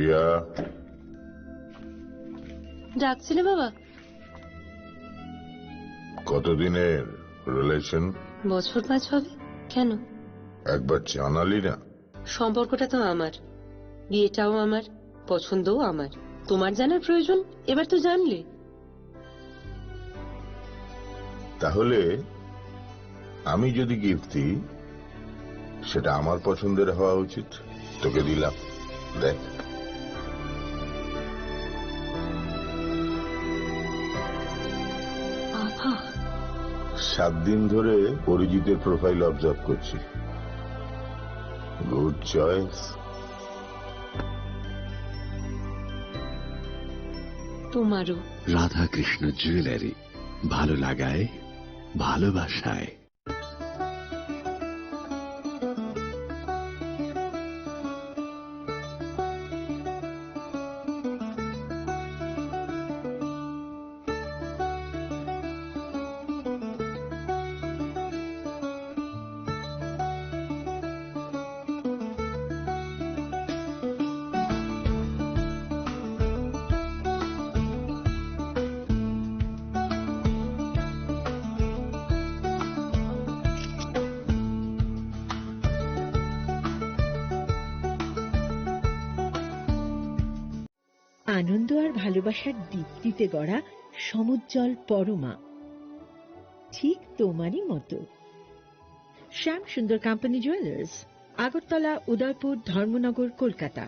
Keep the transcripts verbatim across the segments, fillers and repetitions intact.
ইয়া। ডাকছিলে বাবা? কতদিনের রিলেশন? বছর পাঁচ হবে। কেন? একবার জানালি না। সম্পর্কটা তো আমার, বিয়েটাও আমার, পছন্দও আমার। তোমার জানার প্রয়োজন? এবার তো জানলে। তাহলে আমি যদি গিফট দিই, সেটা আমার পছন্দের হওয়া উচিত। তোকে দিলাম, দেখ। বাবা। সাত দিন ধরে অরিজিতের প্রোফাইল অবজার্ভ করছি। Good choice. তোমারও। রাধাকৃষ্ণ জুয়েলারি, ভালো লাগায়, ভালোবাসায়। আনন্দ আর ভালোবাসার দীপ্তিতে গড়া সমুজ্জ্বল পরমা, ঠিক তোমারই মতো। শ্যাম সুন্দর কোম্পানি জুয়েলার্স, আগরতলা, উদয়পুর, ধর্মনগর, Kolkata.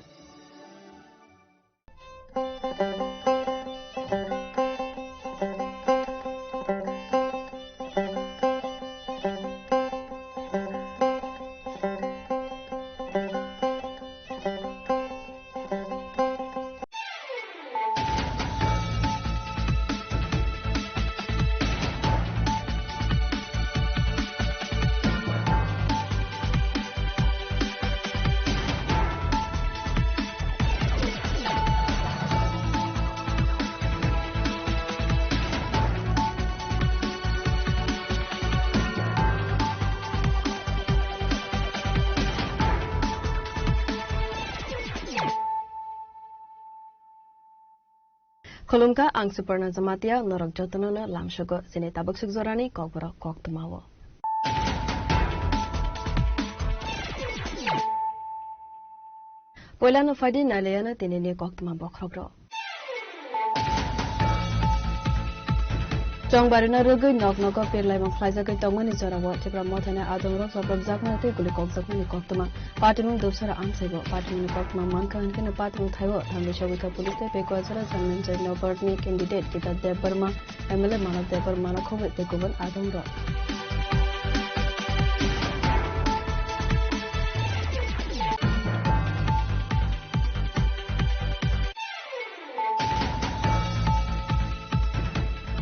Khulumkha, ang Suparna Jamatia, norok jotono no lamsogo chini tabuk suk jorani kokborok koktwmao. Poilano phaidi nailaiano tinini koktwma bokhorok rok. Chongbarino rwgwi nok nogo pirlaimung khlaijagwi tongmani jorao Tipra Mothani adongrok robrokjakmani tei guli kokjakmani koktwma. Patimung dopsara amsaibo. Patimungni koktwma mankha hwnkhe patimung thaio Thambi Sogwitha Police tei Pekuachara Janminjay Nagarni candidate Gita Debbarma, M L A Manav Debbarmano khobwi tei kubun adongrok.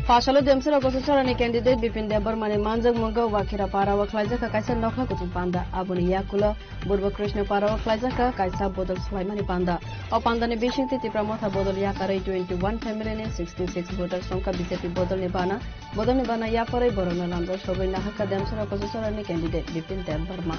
Phasalo Demsora Gosasarani candidate Bipin Debbarmani manjakmungo Wakhira Parao khlaijakha kaisa nokhla kuchung panda. Aboni yakulo Burbo Krishna Parao khlaijakha kaisa bodol swlaimani panda. O pandani bisingtwi Tipra Motha bodol yakarwi twenty one family ni sixty six voters wngkha B J P bodolni bana. Bodolni bana yaparwi borokno lamjak sogwi nahakha Demsora Gosasarani candidate Bipin Debbarma.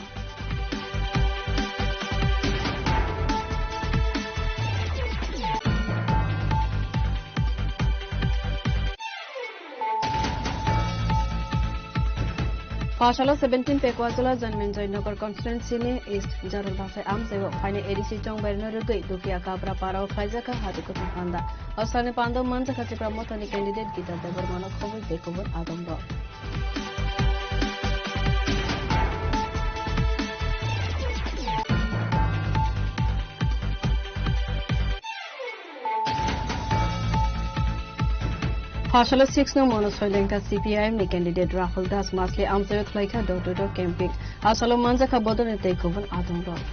Phasalo seventeen Pekuachara Janminjay Nagar constituency ni East Jaral Basai amchaio phainai A D C chongbairino rwgwi Dukia Kabra Parao khlaijakha hati kuthum panda. O salni pandao manjakha Tipra Mothani candidate Gita Debbarmano khobwi tei kubun adongrok. Phasalo six no mono soilengkha C P I M ni candidate Rahul Das masli amchaio khlaikha door to door camping. Asalo manjakha bodolni tei kubun adongrok.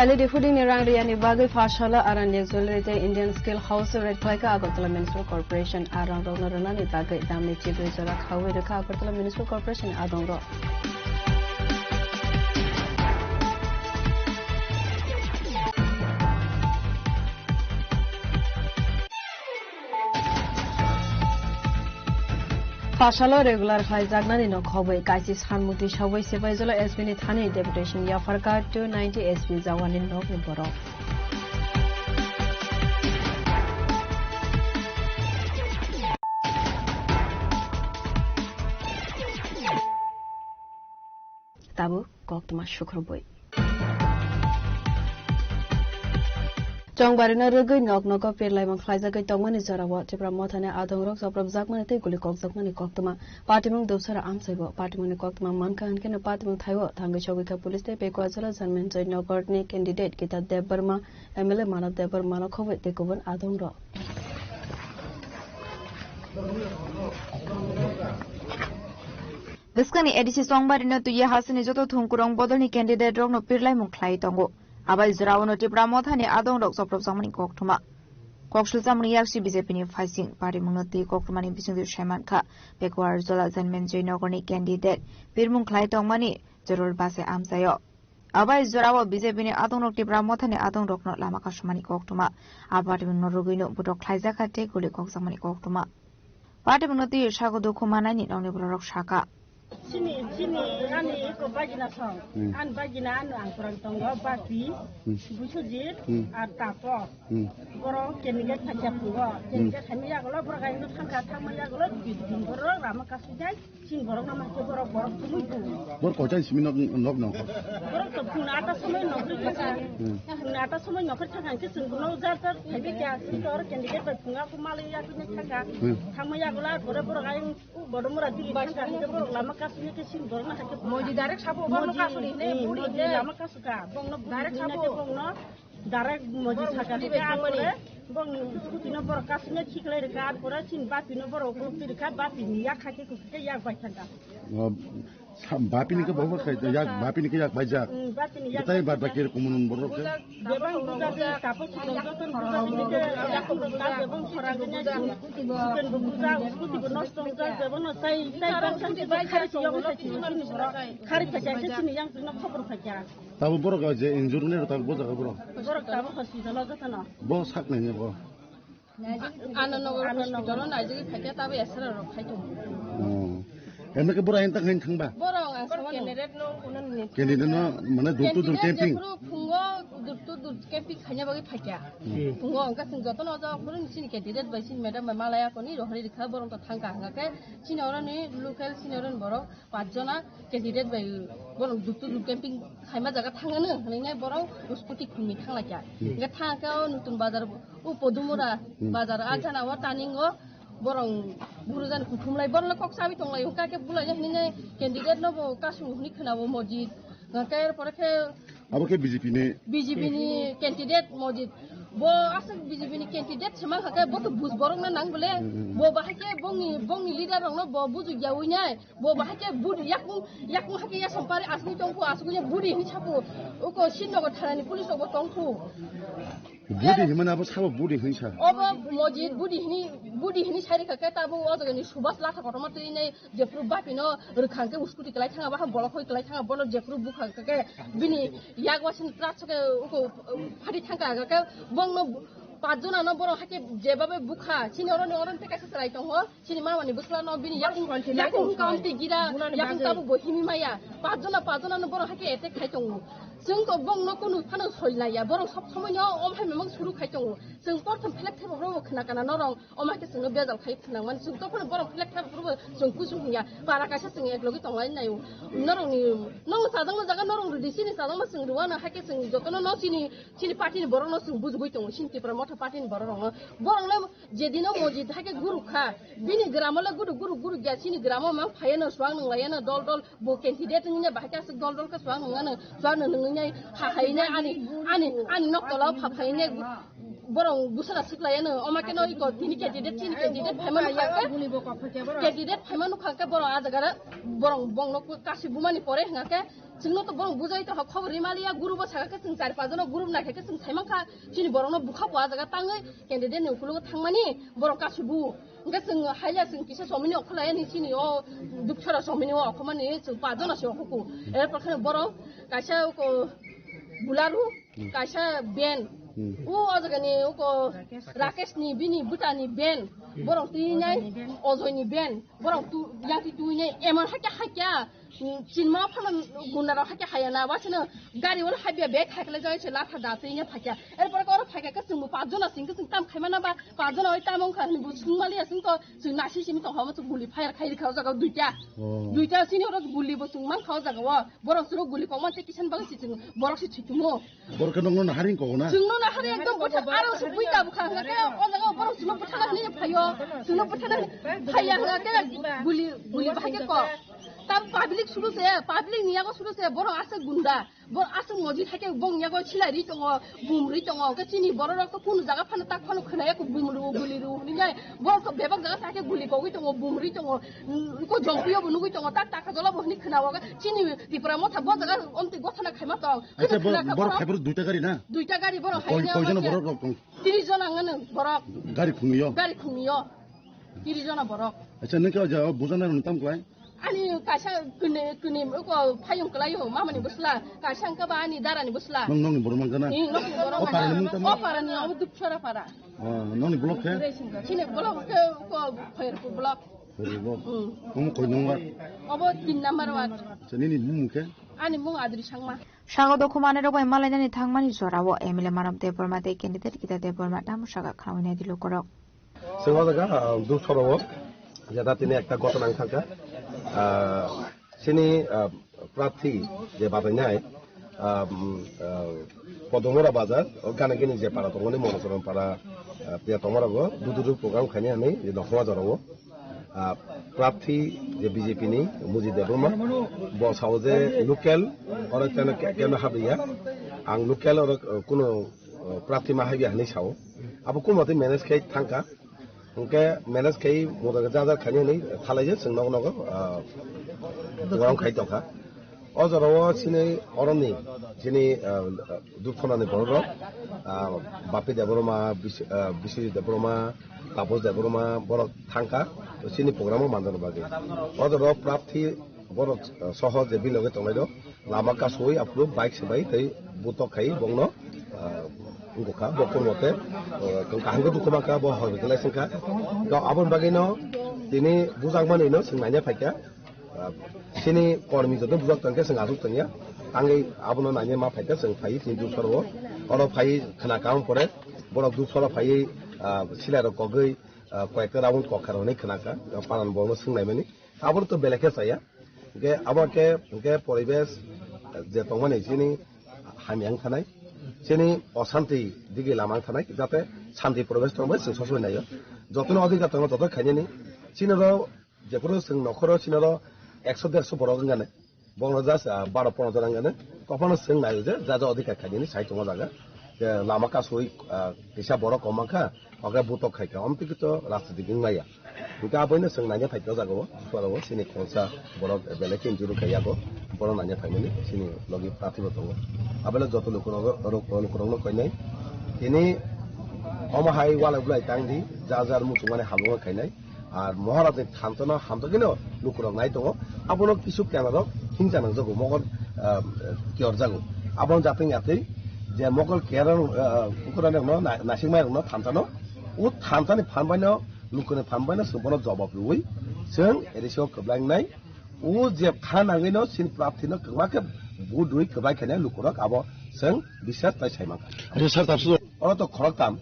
L E D hooding ni rang riyani bagwi Phasalo Aranyak Jewellery tei Indian Skill House raid khlaikha Agartala Municipal Corporation. A rang rokno rwnani bagwi damni chibrwi jora khaui rwkha Agartala Municipal Corporation ni adongrok. Pasalo regular khlaijaknani no khobwi kaisi sanmukti sawi Sipaijala S P ni thani deputation yapharkha two ninety S P Jawani nokni borok. Tabuk koktwma sukrubwi. Chongbarino rwgwi nok nogo pirlaimung khlaijagwi tongmani jorao Tipra Mothani adongrok chopropjakmani tei guli kokjakmani koktwma. Patimung dopsara amchaibo. Patimungni koktwma mankha hinkhe no patimung thaio thangwi sogwikha police tei Pekuachara Janmenjoy Nogorni candidate Gita Debbarma, M L A Manav Debbarmano khobwi tei kubun adongrok. Bwskangni A D C Chongbarino twiwi hasini joto thumkurung bodolni candidate rokno pirlaimung khlai tongo. Abai jorao no Tipra Mothani adongrok chopropjakmani koktwma. Koksulchamani yaksi B J P ni phaising parimungno twi koktwmani bisingtwi saimankha. Pekuachara Janmenjoy Nogorni candidate pirmung khlai tongmani jorol base amchaio. Abai jorao B J P ni adongrok Tipra Mothani adongrokno lama kasumani koktwma. A patimungno rwgwino butok khlaijakha tei guli kokjakmani koktwma. Patimungno twiwi sago dukhu manaini nokni bororok sakha. Chini, chini, ani eko bagina song. Hmm. Ani bagina ano ang kurang tongo, Baki, Hmm. Biswajit, Hmm. ar Tapo. Hmm. Borok candidate thangya pungo. Hmm. Candidate thangma yagulo borok ayung thangkha, thangma yagulo bidin borok rama kasijai. Chini borok no ma ke borok, borok thumui bu. Borok koitai simi nok, nok no? Borok to phung ata somoi nok ri thaka. Hmm. Phung ata somoi nok ri thaka ke chwng no jar jar thaibe kya. Chini to candidate bai phunga ko malai ya ko ne thaka. Hmm. Thangma yagulo borok, borok ayung Bodomura dili thangkha ke borok lama kasui ke chini borok na ke. Moji direct sabo borok kasui ne, hmm, buri moji ne. Lama kasuka. Bong no direct sabo. Bong no. Direct moji saka theke ar pore bong scooty no borok kasine khiklai rikha ar pore chini bapi no borok ukti rikha bapi ni yak khaike kukhike yak bai thangkha. O, sa-, bapi ni ke borok khai yak, bapi ni ke yak bai jak. Hmm, bapi ni yak. Betai bai bad baki kumun borok ke. Bebang buja je tapos joton buja je ke yak buja bebang khora je ne scooty bo buja scooty bo nosto buja bebang no tai tai bang san bai khari si yogo sai chini borok khari khaike chini yang no khobor khaike. Tabo borok je injury ne tabo bojago borok. Borok tabo hospital o jotono. Bo sak nai ne bo. Anandnagar hospital o naijagwi phaikha tabo esra rok khai tongo. Oh. Emne ke borok entak hain thangba. Borok ang sama no. Candidate no mane door to door camping. Jephru phungo door to door camping khaina bagwi phaikha. Hmm. Phungo ang kasing jotono ja khurun sini candidate bai sini madam bai malaya koni rohori rikha borok to thangkha hangkhe sini oroni local sini oroni borok. Pachjona candidate bai borok duktu duk camping khaima jaga thangano hinwi borok scooty khumni thanglaikha. Hmm. Hingke thangkhe o Nutun Bazar o Podumura Hmm. Bazar a jana o turning o borok burujani kuthumlai borokno kok sabi tonglai hwnkha khe bulai hinwi candidate no bo kasu hinwi khwnao mojit hwnkhe er pore khe Abo khe B J P ni. B J P ni candidate mojit. Bo aswk B J P ni candidate se mankha khe bo to buj borok na nang bole. Hmm. Bo bahai khe bongni, bongni leader rok no bo buju yaui nai. Bo bahai khe budi yakung, yakung hai khe yasam pari asugwi tongkhu, asugwi budi hinwi saphu. Uko Srinagar thanani police rok bo tongkhu. Budi hinmani abo sabo budi hinwi sa. Obo mojit budi hinwi, budi hinwi sai rikha khe tabo o jaga ni Subhas latha kotorma twi nai. Jephru bapino rwkhang khe scooty kwlai thanga, bahai bolok hoi kwlai thanga, bono jephru bukha khe bini yak wasin truck soke uko phari thangka khe bongno pachjona no borok hakhe jebabe bukha, chini oroni oroni tei kaisa chwrai tongo, chini mama ni bwsla no bini yakung, yakung hwnkha amtwi gira, yakung tabuk bo himi maya, pachjona, pachjona no borok hakhe attack khai tongo. Chwng to bongno kunu phano soi laiya, borok sob somoi no om hai mamang suru khai tongo. Chwng porthom phelek thebo borok khna kana norong. Omo hai khe chwngno bejal khai phinang mani, chwng tongphano borok philek thai phuru chwng kuchuk hwnya, para kaisa chwng ek logi tong lai nai o. Norokni, nono chajakma jaga norok rwdi, chini chajakma chwng rwano, hai khe chwng jotono no chini, chini party ni borokno chwng bujugwi tongo, chini Tipra Motha party ni borok rokno. Borok le jedino mojit hai khe guru kha, bini gramo le guru, guru, guru gya, chini gramo mang phaiya no, swang nang laiya no, dol, dol, Bo candidate wngya bahai khe aswk dol dol khe chuwak nwngnani, chuwak nwngnai ha hai ne ani, ani, ani nok tola o pha phai ne borok bwswk swk lai ano. Omo khe no iko tini candidate chini candidate phaima nukha khe, candidate phaima nukha khe borok ah jaga borok bongno kasi bumani pore hwnkha khe chwngno to borok bujai tongkha khobor rimaliya guru bo saka khe chwng char pach jono guru naikha khe chwng sai mankha chini borokno bukha bo ah jaga tangwi candidate ni ukologo thangmani borok kasi bu. Hingke chwng haiya chwng kisa somini okhorlai ani chini o dukthara somini o okhormani chwng pachjona se okhuku. Erpor kheno borok kaisa oko Bolero, Hmm. kaisa van. Hmm. O, o jagani oko Rakesh ni bini bwtani van. Borok twi nai Ojoini ben. Borok tu yati twi nai emon hakya hakya. Chinma phano gunda rok hakya haya na. Wasino gari wala habya bag hakle jai se latha da twi nai phakya. Erpor koro phakya ka chwngbo pajona sing ka chwng tam khaima na ba pajona oi tam wngkha hwnwi bo swngmali aswng to chwng nasi simi to homo chwng guli fire khai rikha o jaga duita. Oh. Duita sini oro guli bo chwng mankha o jaga o. Borok chwrok guli kok man tei kisan bagwi si chwng borok si thwitumo. Borok khe nokno nahari wngkha na? Chwngno nahari ekdom bwtha aro se bui da bwkha hwnga khe o jaga o borok chwngno bwthana hwnwi phaio. Chwngno bwthana phaiya hwnga khe guli, guli bahai khe kok. Tam public suru se, public ni yago suru se borok aswk gunda. Bo aswk mojit hai khe bong yago silai ri tongo, bum ri tongo. Khe chini borok rok to kunu jaga phano tak phano khwnaya kho bum ru, guli ru hwnwi nai. Borok to bebak jaga sa khe guli kogwi tongo, bum ri tongo. Ko jompuyo bo nugwi tongo, tak taka jolo bo hwnwi khwnao. Chini Tipra motha bo jaga omtwi gothana khaima tong. Acha, bo, khwna kha borok borok. Hai borok duita gari na? Duita gari borok hai koi, koi jona borok rok tong? Tiris jona ngano borok. Gari khungyo? Gari khungyo. Tiris jona borok. Acha, nokhe o jaga bujana rok tam klai? Ani kaisa kune, kune ko phayung klai o, mamani bwsla. Kaisa angka ba ani darani bwsla. Nong, nongni borok mangkana? Ni nokni borok. O parani mung tamo? O parani, o Dupsora para. Ah, nongni block khe? Chini block khe ko Khairpur block. Khairpur block. Hmm. Omo koi number? Obo tin number ward. Acha, nini mung khe? Ani mung Adri Sangma. Sago dokhumani rok bai malainani thangmani jorao M L A Manav Debbarma tei candidate Gita Debbarma tamo saka khnaui nai di lukurok. Chwng o jaga, ah, Dupsora o jeta tini ekta ghotona wng thangkha. Ah, chini, ah, prarthi je batainai, ah, um, ah, Podomura Bazar, o gana gini je para tongmani Monochoron para, ah, je tongmani rogo dudu dudu program khainai hinwi je dokhoma jorao. Ah, prarthi je B J P ni Mujib Debbarma, bo sao je local, oro keno, keno habriya. Ang local oro, eh, kuno, eh, prarthi ma habriya hinwi sao. Abo kuno mate manage khai thangkha. Hwnkhe manage khai moto ja ja khainai hinwi thalai je chwng nogo nogo, ah, program khai tongkha. O jorao chini oroni chini, ah, Dupsora ni borok rok, ah, Bapi Debbarma, Bis-, ah, Biswajit Debbarma, Tapos Debbarma borok thangkha chini program o manjana bagwi. O jorao prarthi borok, ah, soho je biloge tongnai rok lama kasui aphuru bike swbai tei butok khai bongno, ah, wngkha bo kun mote, ah, kaham khe dukhu mankha bo hoi belai sengkha. To aboni bagwi no tini bujakmani no chwng naina phaikha. Ah, chini kormi joto bujak tongkhe chwng achuk tongya. Tangwi abono naina ma phaikha chwng phai chini Dupsora o. Oro phai khna kaham pore borok Dupsora phaiwi, ah, silai rok kogwi, ah, koyekta round kokha rok hinwi khna kha. Paran borokno swng naimani. Abo to belai khe chaya. Hwnkhe abo khe, hwnkhe poribesh je tongmani chini hamya wng thanai. Chini osanti digi lama wng thanai. Jate santi poribesh tongbai chwng soso naio. Jotono adhikar tongo joto khainani. Chini rok Jephuru chwng nokhoro sinoro ekso derso borok wngkha ne, bongno just, ah, baro pondro jona wngkha ne, kophano chwng naio je ja ja odhikar khainani sai tongo jaga. Je lama kasui, ah, kisa borok kom mankha, oke butok khaikha, omtwi kito rajniti wng maya. Hwnkhe aboino chwng naina phaikha o jagao, borok chini khoroksa borok belai khe injuru khai yago, borok naina phaimani chini logi prarthi bo tongo. Abele joto lukurok, lukurokno koinai. Tini omo hai walai bulai tangdi, ja jar muchungmani hamjakma khainai. Ar Maharaj ni thansa no hamjakgwi no lukurok nai tongo. Abono kisu kenarok hingsa nangjago, mokol, ah, kiyorjago. Abono jatwi yatwi je mokol kiyar, ah, bukurani rokno na-, naisingmai rokno thansa no, o thansa ni phan bai no, lukuni phan bai no chwng bono jobab rwui chwng eri se o kwblang nai. O je kha nangwi no chini prarthi no kwbangma khe vote rwui kwblang khainai lukurok abo chwng biswas tai sai mankha. Acha, sir, tabuk. Oro to khoroktham.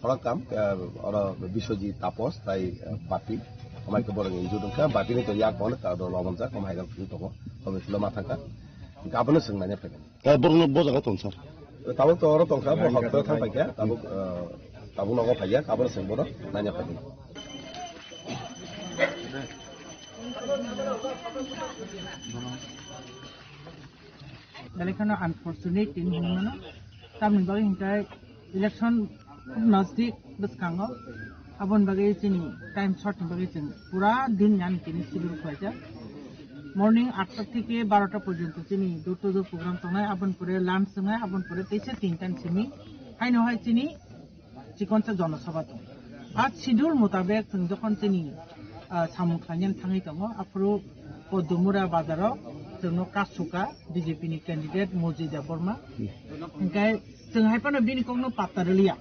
Khoroktham, eh, oro Biswajit, Tapos, tai, eh, Bapi. Amai khe borok injure wngkha, Bapi ni to yak bono ta do lobonjak, amai rok thung tongo, komai philo ma thangkha. Hwnkhe abono chwng naina phaikha. Eh, borokno bo jaga tong, sir? Tabuk to oro tongkha, bo hokto thang paikha, tabuk, eh, tabuk nogo phaiya, abono chwng bono naina phaikha. Belai kheno unfortunate tini hinmano. Tamni bagwi hinkhe election khub nasdik bwskango. Aboni bagwi chini time short ni bagwi chwng pura din yan tini schedule khlaijak. Morning atta theke barota porjonto chini door to door program tongnai, aboni pore lunch wngnai, aboni pore teisa tinta ni simi. Haino hai chini chikonsa jonosabha tongo. A schedule mutabek chwng jokhon chini, ah, samung khlainani thangwi tongo, aphuru Podumura bazaro chwngno kasuka B J P ni candidate Moji Debbarma. Hinkhe chwng hai phano bini kokno patta rwliya.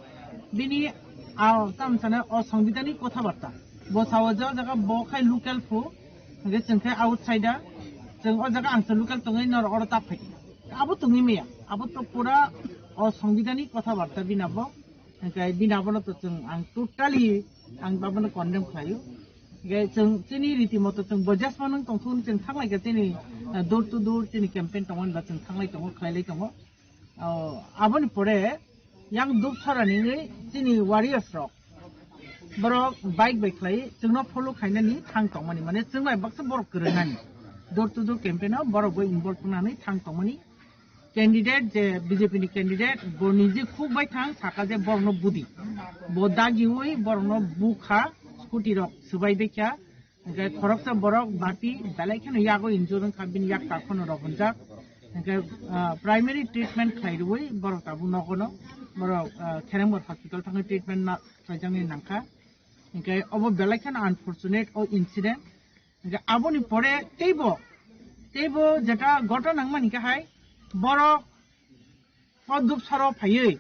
Bini Ao, tam sana o songbidanik kothabarta. Bo sao je o jaga bo khai local phu, hingke chwng khai outsider. Chwng o jaga ang se local tongwi nor oro tak phai. Abo tongwi maya. Abo to pura o songbidanik kothabarta bina bo. Hingke bina bono to chwng ang totally ang babono condemn khlaio. Hingke chwng chini riti moto chwng bo jesma nang tongthun chwng thanglai kha chini, eh, door to door chini campaign tongmani ba chwng thanglai tongo, khlailai tongo. Oh, aboni pore yang Dupsarani wngwi chini warriors rok borok bike bai khlai chwngno follow khainani thang tongmani, mane chwng bai baksa borok kwrwngnani door to door campaign o borok bai involve wngnani thang tongmani. Candidate je B J P ni candidate bo niji khuk bai thang saka je borokno budi, bo dagiwi borokno bukha, scooty rok swbai bai kha. Hingke khoroksa borok bati belai kheno yago injure wngkha, bini yak takhwno rok hwnjak. Hingke, ah, primary treatment khlai rwui borok tabuk nogono, borok, ah, Kherengmor hospital thangwi treatment na khlaijaknai nangkha. Hingke obo belai kheno unfortunate o incident. Hingke aboni pore teibo, teibo jeta ghotona wngmani khe hai borok o Dupsaro phaiwi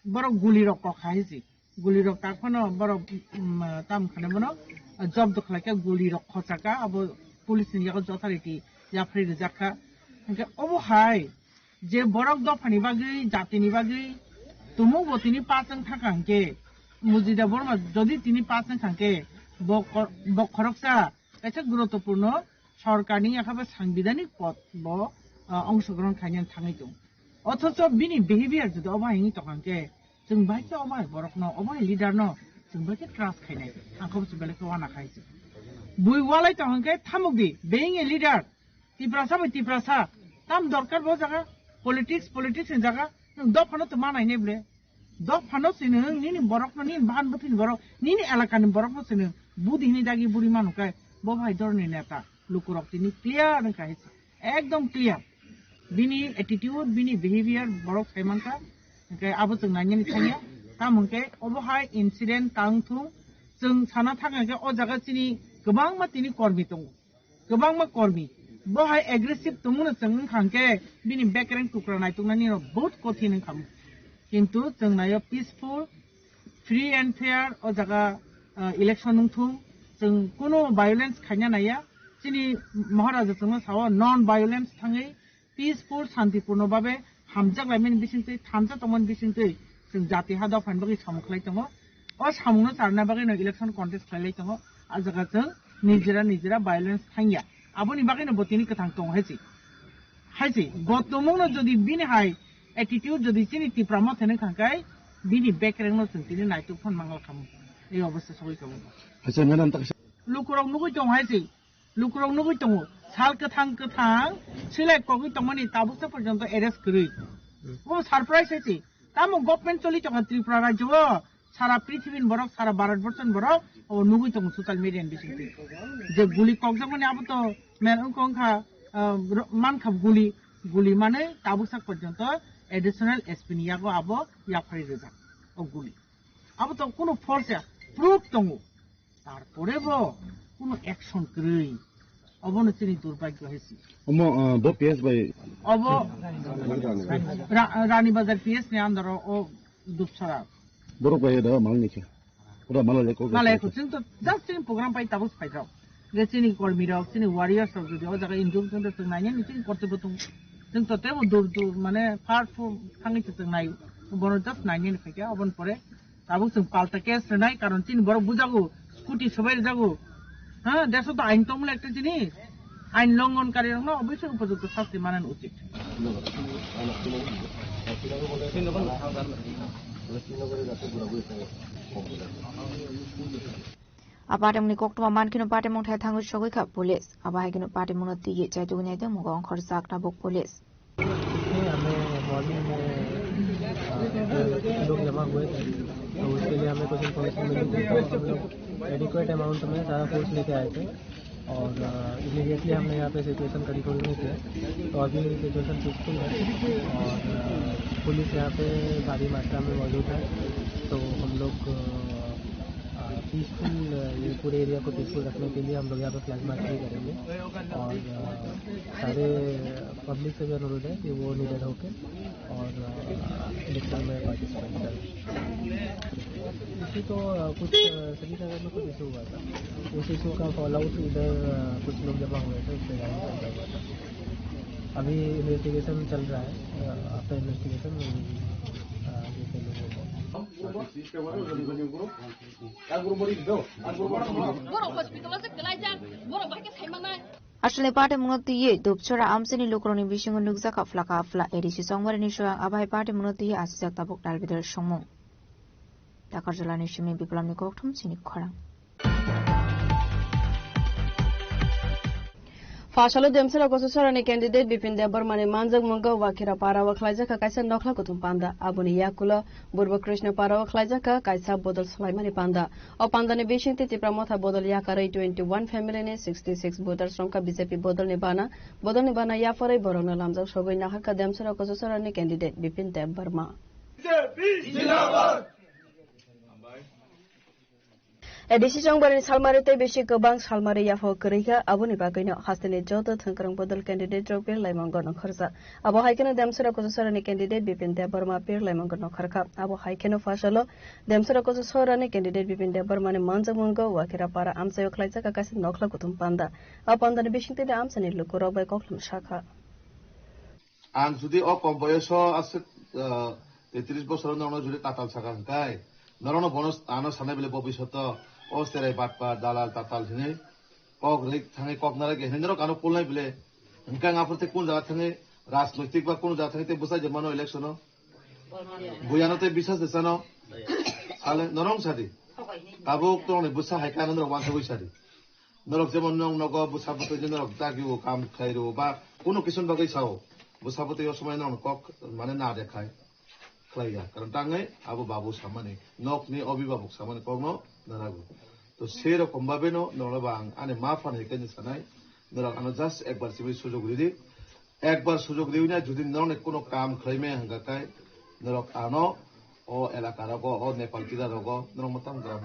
borok guli rok kok hai se. Guli rok tak phano borok, um, tam khane bono, ah, job do khlai khe guli rok khochaka abo police ni yago authority yaphri rijak kha. Hingke obo hai je borok dophani bagwi, jatini bagwi tumung bo tini pachang thangkha hingke Mujida Borma jodi tini pachang thangkhe bo kor-, bo khoroksa kaisa guruttopurno sorkarni yakha ba sangbidanik pod bo, ah, ongshogrohon khainani thangwi tong. Othocho bini behavior jodi obo hai wngwi tongkha hingke, chwng bai khe obo hai borokno, obo hai leader no chwng bai khe trust khainai. Ang khe belai khe uana khai se. Bui walai tongkha hingke thamuk di, being a leader. Tiprasa bai Tiprasa, tam dorkar bo jaga, politics, politics ni jaga, nwng dophano to manai ne ble. Dophano se nwng, nini borokno, nini bahan bwthwini borok, nini elakani borokno se nwng, budi hini dagi buri manu kai, bo bhai dorni neta, lukurok tini clear wngkha hai se. Ekdom clear. Bini attitude, bini behavior borok sai mankha, hingke abo chwng nainani thangya. Tamo hingke obo hai incident tang thung, chwng sana thang hingke o jaga chini kwbangma tini kormi tongo. Kwbangma kormi. Bo hai aggressive tongmano chwng wngkha hwnkhe bini bekereng tukra naituknani rok bahut kothin wngkha. Kintu chwng naio peaceful, free and fair o jaga, ah, election wngthung. Chwng kuno violence khaina naiya. Chini Maharaja chwngno sao non violence thangwi peaceful, santipurno babe hamjak laimani bisingtwi, thansa tongmani bisingtwi chwng jati ha dophani bagwi samung khlai tongo. O samungno charwna bagwino election contest khlailai tongo. A jaga chwng nijera nijera violence thangya. Aboni bagwino bo tini kwthang tongo hai se. Hai se, bo tongmungno jodi bini hai attitude jodi chini Tipra Motha ni thangkhai, bini bekerengno chwng tini naituk phano mangla khamu. Ei obostha sogwi tongo. Hai se, madam, tak se. Lukurok nugwi tongo hai se. Lukurok nugwi tongo, sal kwthang kwthang swilai kogwi tongmani tabuksa porjonto arrest kwrwi. Bo surprise hai se. Tamo government choli tongkha Tripura rajyo o, sara prithibini borok, sara Bharat borson borok, obo nugwi tongo social media ni bisingtwi. Je guli kokjakmani abo to men wngkha wngkha, ah, ro-, mankha guli, guli manwi tabuksa porjonto additional S P ni yago abo yaphari rijak o guli. Abo to kuno force ya, proof tongo. Tarpore bo kuno action kwrwi. Obono chini durbhagyo hai se. Omo, ah, bo P S bai. Obo Ra-, Rani Bazar P S ni under o, o Dupsara. Borok bai da mal ni khe. Pura mala leko. Mala leko, chwng to just chini program pai tabuk phai rok. Ge chini kormi rok, chini warriors rok jodi o jaga injure wngkha, chwng nainani chini korte bo tongo. Chwng to tebo dur dur, mane, far from thangwi se chwng nai. Bono just nainani phaikha, oboni pore tabuk chwng palta case rwnai, karon chini borok bujago, scooty swbai rwjago. Ha, deso to ain tongmani ekta jinis. Ain longhon kari rokno obviously upojukto sasti manani uchit. A patimni koktwma mankhe no patimung thai thangwi sogwi kha police. Abo hai kheno patimungno twiwi chaitugwi naitongmung ongkhorjak tabuk police. हमें मॉर्निंग में, अ, लोग जमा हुए थे, तो उसके लिए हमें कुछ इन्फॉर्मेशन मिली थी, तो हम लोग एडिक्वेट अमाउंट में सारा फोर्स लेके आए थे और, अ, इमीडिएटली हमने यहाँ पे सिचुएशन कंट्रोल में किया। तो अभी सिचुएशन पीसफुल है और, अ, पुलिस यहाँ पे भारी मात्रा में मौजूद है। तो हम लोग, अ, पीसफुल, ये पूरे एरिया को पीसफुल रखने के लिए हम लोग यहाँ पे फ्लैग मार्च भी करेंगे और, अ, सारे पब्लिक से भी अनुरोध है कि वो निडर होकर और, अ, इलेक्शन में पार्टिसिपेट करें। इशू तो, अ, कुछ, अ, श्रीनगर में कुछ इशू हुआ था, उस इशू का फॉलोआउट इधर, अ, कुछ लोग जमा हुए थे, उससे गाड़ी चलता हुआ था। अभी इन्वेस्टिगेशन चल रहा है, अ, आफ्टर इन्वेस्टिगेशन, अ, ये कर लेंगे। Borok hospital-o se kwlaijak, borok bai khe saimanai. Aswkni patimungno twiwi Dupchora amchaini lukurokni bisingo nukjakha phlaka phla A D C chongmarini soyang, abai patimungno twiwi asijak tabuk Dalbidal songmung. Takarjalani simi Biplabni kokthum chini khorang. Phasalo Demsora Kososorani candidate Bipin Debbarmani manjakmungo Wakira Parao khlaijak kha kaisa nokhla kuthum panda. Aboni yakulo Burbo Krishna Parao khlaijak kha kaisa bodol swlaimani panda. O pandani bisingtwi Tipra Motha bodol yakarwi twenty one family ni sixty six voters romkha B J P bodolni bana. Bodolni bana yapharwi borokno lamjak sogwi naharkha Demsora Kososorani candidate Bipin Debbarma. A D C chongbarani salmari tei bisi kwbang salmari yaphao kwrwi kha, aboni bagwino hasteni joto thwngkwrwng bodol candidate rok pir laimango nokharjak. Abo hai kheno Demsora Kososorani candidate Bipin Debbarma pir laimango nokharkha. Abo hai kheno phasalo Demsora Kososorani candidate Bipin Debbarmani manjakmungo Wakira Para amchaio khlaijak kha kaisa nokhla kuthum panda. A pandani bisingtwi amchaini lukurok bai koklam sakha. Ang jodi o kom boyoso aswk, ah, tris bosoro norokno jodi tatal saka hwnkhe, norokno bono ano sanai bile bobishoto o cherai batpar, dalal, tatal hinwi kok rwui thangwi kok narwkhe hinwi norok ano kulnai bile. Hwnkhe ang aphuru tei kun jaga thangwi rajnoitik ba kun jaga thangwi tei bwsai je mano election-o. Buyano tei bisas de sano. Ale norok sadi. Tabuk tongni bwsa hai khe ano norok wansugwi sadi. Norok jemon nong nogo bwsa bwtwi norok dagi o kam khlai rwo ba kunu kisun bagwi sao. Bwsa bwtwi o somoi norok kok mane na de khai khlai ya. Karon tangwi abo babu samani, nokni obibabok samani kokno narago. To sei rokom babe no norok ba ang ani ma phan hai khe sanai. Norok ano just ekbar simi sujok ridi. Ekbar sujok riwi na jodi norokni kuno kam khlai maya hwnkha khe norok ano o elaka rogo, o Nepal tila rogo norok mwtang gram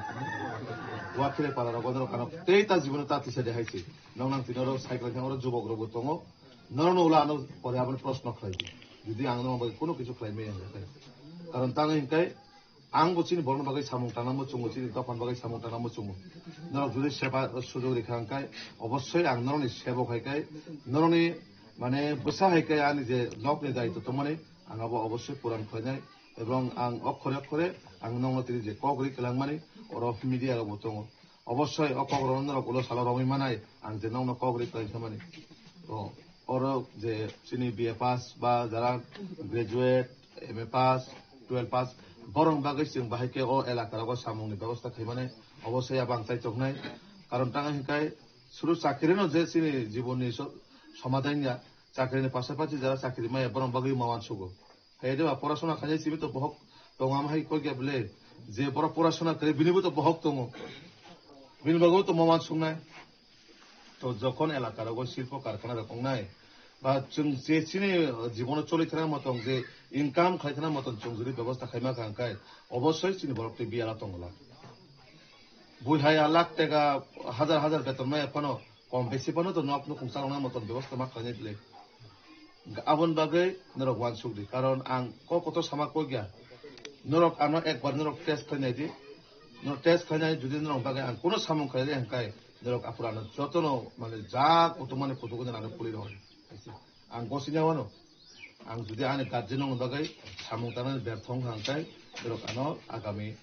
Wakire para rogo norok ano tei ta jibono ta tisa de hai se. Norok nang tini oro cycle thang oro jubok rok bo tongo. Norokno ulo ano pore aboni proshno khlai di. Jodi ang norok bai kuno kisu khlai maya hwnkha khe. Karon tangwi hwnkhe Ang bo chini borokni bagwi samung tangna muchungo, chini dophani bagwi samung tangna muchungo. Norok jodi seba sujok rikha hwnkhe, obossoi ang norokni sebok hai khe, norokni, mane, bwsa hai khe ani je nokni daitw tongmani, ang abo obossoi puran khlainai. Ebong ang okhore okhore ang nokno tini je kok ri kwlangmani, oro media rok bo tongo. Obossoi o kok rokno norok ulo salo romwi manai, ang je nokno kok ri kwlai khamani. To, oro je chini B A pass ba jara graduate, M A pass, twelve pass, borok bagwi chwng bahai khe o elaka rogo samung ni bebosta khaimani obossoi abo ang chaitok nai. Karon tang hwnkhai suru chakri no je chini jibon ni so-, somadan ya, chakri ni pasapasi jara chakri maya borok bagwi ma uansugo. Hai de ba porasona khainai simi to bohok tongo, am hai koi khe bele je borok porasona khe bini bo to bohok tongo, bini bagwi to ma uansugnai. To jokhon elaka rogo silpo karkhana rok wngnai ba chwng je chini jibono choli thana motong je income khlai thana motong chwng jodi bebosta khaima kha hwnkhe obossoi chini borok tei biyala tongla. Bui hai a lakh teka hajar hajar beton maya phano kom besi phano to nok nukhung chalokna motong bebosta ma khlainai bele. Aboni bagwi norok uansuk di, karon ang kok kotor sama kok ya. Norok ano ekbar norok test khlainai di. Norok test khlainai, jodi norok bagwi ang kuno samung khlai di hwnkhe norok aphuru ano jotono mane ja kutumani kutugo ano puli rw. Ang gosini wano. Ang jodi ani guardian rokni bagwi samung tangnani berthong hwnkhe norok ano agami,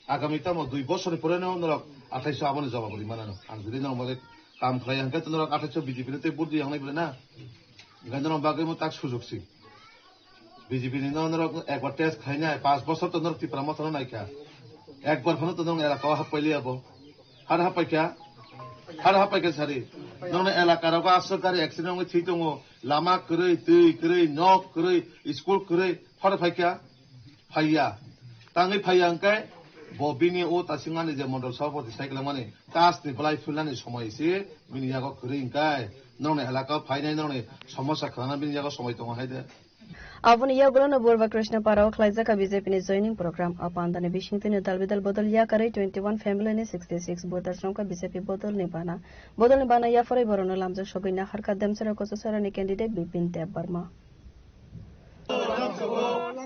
agami tamo dui bosorni poreno norok athaiso aboni jawab rwi manano. Ang jodi norok bagwi kam khlai hwnkhe norok athaiso B J P no tei vote rwi wngnai bwle na. Hwnkhe norok bagwi mo tak sujok si. B J P ni no norok ekbar test khainai, panch bosor to norok Tipra Motha no naikha. Ekbar phano to norok elaka o happai liya bo. Har happai kha? Har happai kha sari. Norokni elaka rogo aswk gari accident wngwi thwi tongo. Lama kwrwi, twi kwrwi, nok kwrwi, school kwrwi. Phano phai kha? Phaiya. Tangwi phaiya hwnkhe bo bini o tasingmani je mondol sabhapati sai kwlangmani, tas ni belai philnani somoi se bini yago kwrwi hwnkhe norokni elaka o phainai norokni somosa khwlangna bini yago somoi tongo hai de. Aboni yagulono Burba Krishna Parao khlaijak B J P ni joining program. O pandani bisingtwino dal bidal bodol yakarwi twenty one family ni sixty six voters rokha B J P bodolni bana. Bodolni bana yapharwi borokno lamjak sogwi naharkha Demchara Kochasarani candidate Bipin Debbarma.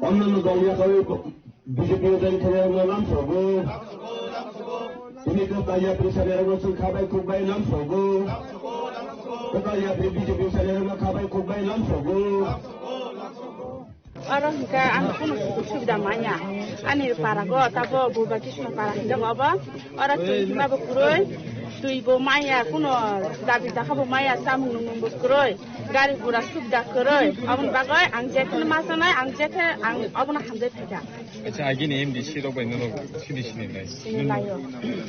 Onnanno dol yakarwi B J P join khainai rokno lamsogo. Tini kwtal yapri sanai rokno chwng khabai khukbai lamsogo. Kwtal yapri B J P sanai rokno khabai khukbai lamsogo. Oro hwnkhe ang kunu sujuk subida manya. Ani para go tabo Burba Krishna para hinjak obo. Oro twi hima bo kwrwi, twi bo manya, kuno dabi dakha bo manya, chamung nungmung bo kwrwi, gari gura subida kwrwi. Aboni bagwi ang jekhe ma sanai, ang jekhe ang obono hamjai phaikha. Acha, agini M D C rok bai norok sini sini lai? Sini laio.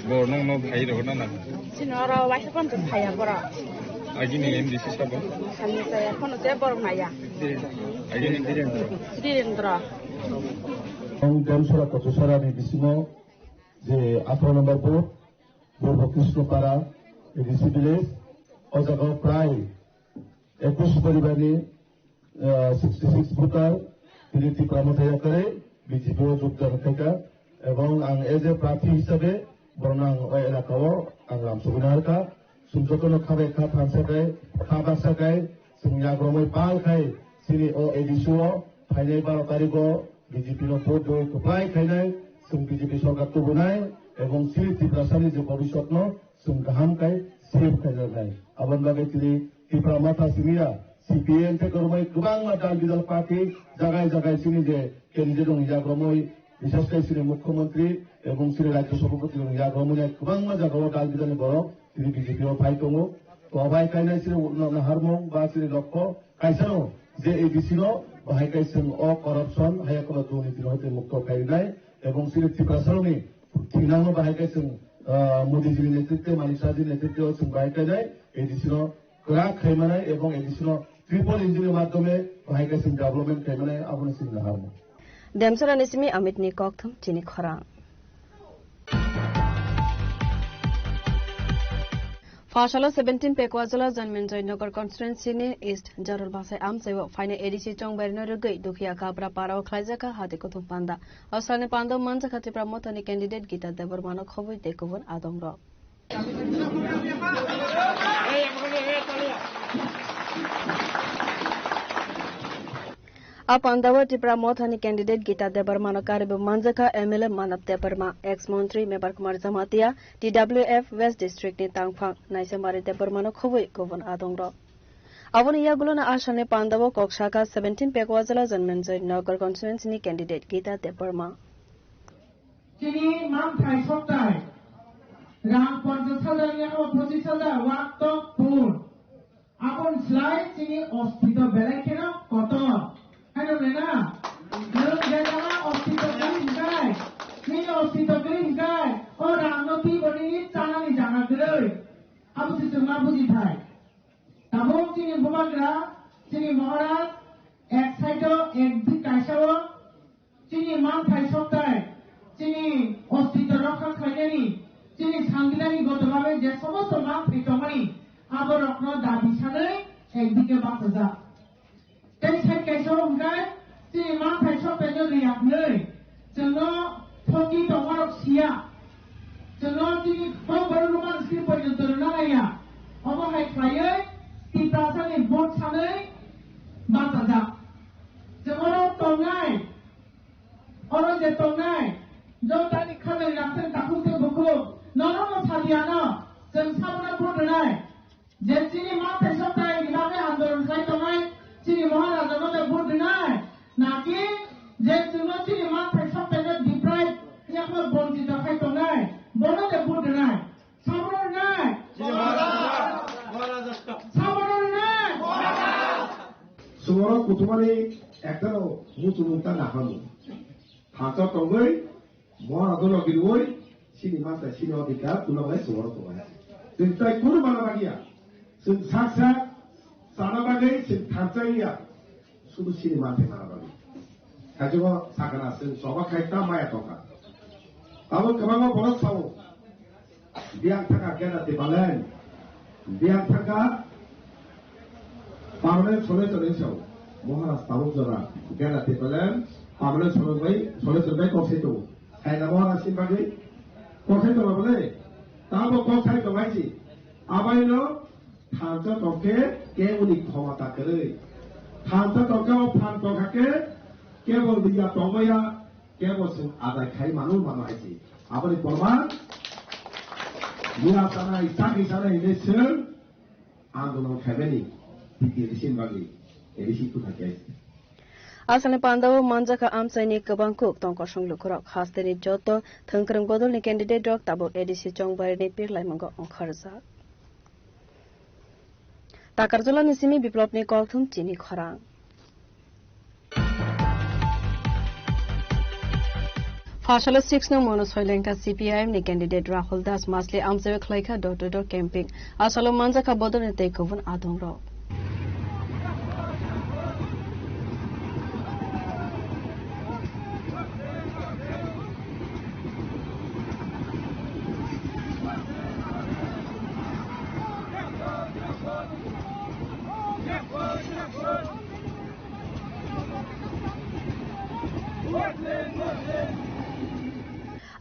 Bo nong no phai rok na na? Sini oro waisa pon to phaiya borok. Agini M D C sabo? Sani saya kono je borok naya. Agini Birendra. Birendra. Ang Demchara Kochasarani bisingo je atharo number booth, Purbo Krishnopara, A D C village, o jaga o prai ekush poribarni, ah, sixty six voter, tini Tipra Motha yakarwi B J P o jogdan khaikha, ebong ang as a prarthi hisabe borokno ang o elaka o ang lamsogwi naharkha. Chwng jotono kha bai kha thansa khai, kha baksa khai, chwng yagromwi pal khai, chini o A D C o phainai baro tarikh o B J P no vote doi kwplai khainai, chwng B J P sorkar tubunai, ebong chini Tiprasani je bobiswtno chwng kaham khai save khainai. Aboni bagwi chini Tipra Motha simiya, C P I M tei kwrwngwi kwbangma dal bidal party jagai jagai chini je candidate rok yagromwi, bises khai chini Mukhyamantri ebong chini Rajya Sabhapati rok yagromwi nai kwbangma jagao dal bidalni borok tini B J P o phai tongo. To bai kainai chini naharmung ba chini lokho kaisano je A D C no bahai kai chwng o corruption haya kono durniti no hoite mukto khai rinai ebong chini Tiprasarokni thinangno bahai kai chwng, ah, Modi jini netritwe, Manik Shah jini netritwe o chwng bahai kainai A D C no kwrak khai manai ebong A D C no triple engine ni madhyome bahai kaisa development khai manai abono chini naharmung. Demchara ni simi Amit ni kokthum chini khorang. Phasalo seventeen Pekwajala Janmenjoy Nagar constituency ni East Jarul Basai amchaio phainai A D C chongbairino rwgwi Dukhiya Kabra Parao khlaijak kha hati kuthum panda. O salni panda manjakha Tipra Mothani candidate Gita Debbarmano khobwi tei kubun adongrok. A pandao Tipra Mothani candidate Gita Debbarmano karwi bo manjakha M L A Manav Debbarma, ex montri Mebar Kumar Jamatia, T W F West District ni tangphang Naisambari Debbarmano khobwi kubun adongrok. Aboni yagulono a salni pandao kok sakha seventeen Pekwajala Janmenjoy Nagar constituency ni candidate Gita Debbarma. Chini manthai soktai rang ponchash hajar ni abo pochis hajar wak tok pun. Aboni slai chini ostito belai kheno kotor. Haino le na? Nwng je jaga ostito kwrwi hwnkhe, chini ostito kwrwi hwnkhe, o rang no twi bo nini chanani jaga kwrwi. Abo se chwng ma buji thai. Tabuk chini bubagra, chini Maharaj, ek side o, ek dik kaisa o, chini manthai soktai, chini ostito rokha khlainani, chini sanginani goto babe je somosto manthai tongmani, aborokno dabi sanwi ekdike bachajak. Tei side kaisa o hwnkhe chini manthai soktaino riyaknwi, chwngno thoki tongmarok siya, chwngno chini kokborok rwmani script porjonto rwna naiya, omo hai khlaiwi Tiprasani vote sanwi bachajak. Chwng oro tongnai, oro je tongnai, jotoni khanani rangchak takhuk tei bukhuk, norokno sabiano chwng sabono vote rwnai. Je chini manthai soktai ni bagwi andolon khlai tongnai, chini Maharaja no de vote rwnai, naki je chwngno chini manthai soktai no deprive, yakno bonchito khai tongnai, bono de vote rwnai. Sabono rwnai. Sabono rwnai. Chwngno kuthumani ekta no muchung ta nahamu. Thansa tongwi Moharajono girwi, chini manthai, chini odhikar, ulo bai chwngno tongnai. Chwng tai kunu mana bagya. Chwng sak sak, sana bagwi, chwng tharchaiya. Sudu chini manthai mana bagwi. Kaichungo sakana, chwng choba khai ta maya tongkha. Abo kwbangma borok sao. Biyang thangkha kena Tipraland. Biyang thangkha permanent solution hinwi sao. Maharaj tabuk jora, Gera Tipalan, Pablo Sorbai, Sole Sorbai kok sai tongo. Saina Maharaj ni bagwi kok sai tongo bole, tamo kok sai tongo hai si. Abaino thansa tongkhe keboni khomota kwrwi. Thansa tongkhe o phan tongkha khe kebo liya tongmaya, kebo chwng adai khai mano mano hai si. Aboni borman liya sanai, chakri sanai hinwi chwng andolon khaimani T T A D C ni bagwi A D C kwthar khe. Asalni pandao manjakha amchaini kwbang kuk tong kosong lukurok. Hasteni joto thwngkwrwng bodolni candidate rok tabuk A D C Chongbarini pirlaimungo ongkharjak. Takarjalani simi Biplopni kokthum chini khorang. Phasalo six nong Monu Soilengta C P I M ni candidate Rahul Das Masli amchaio khlaikha door to door camping. Asalo manjakha bodolni tei kubun adongrok.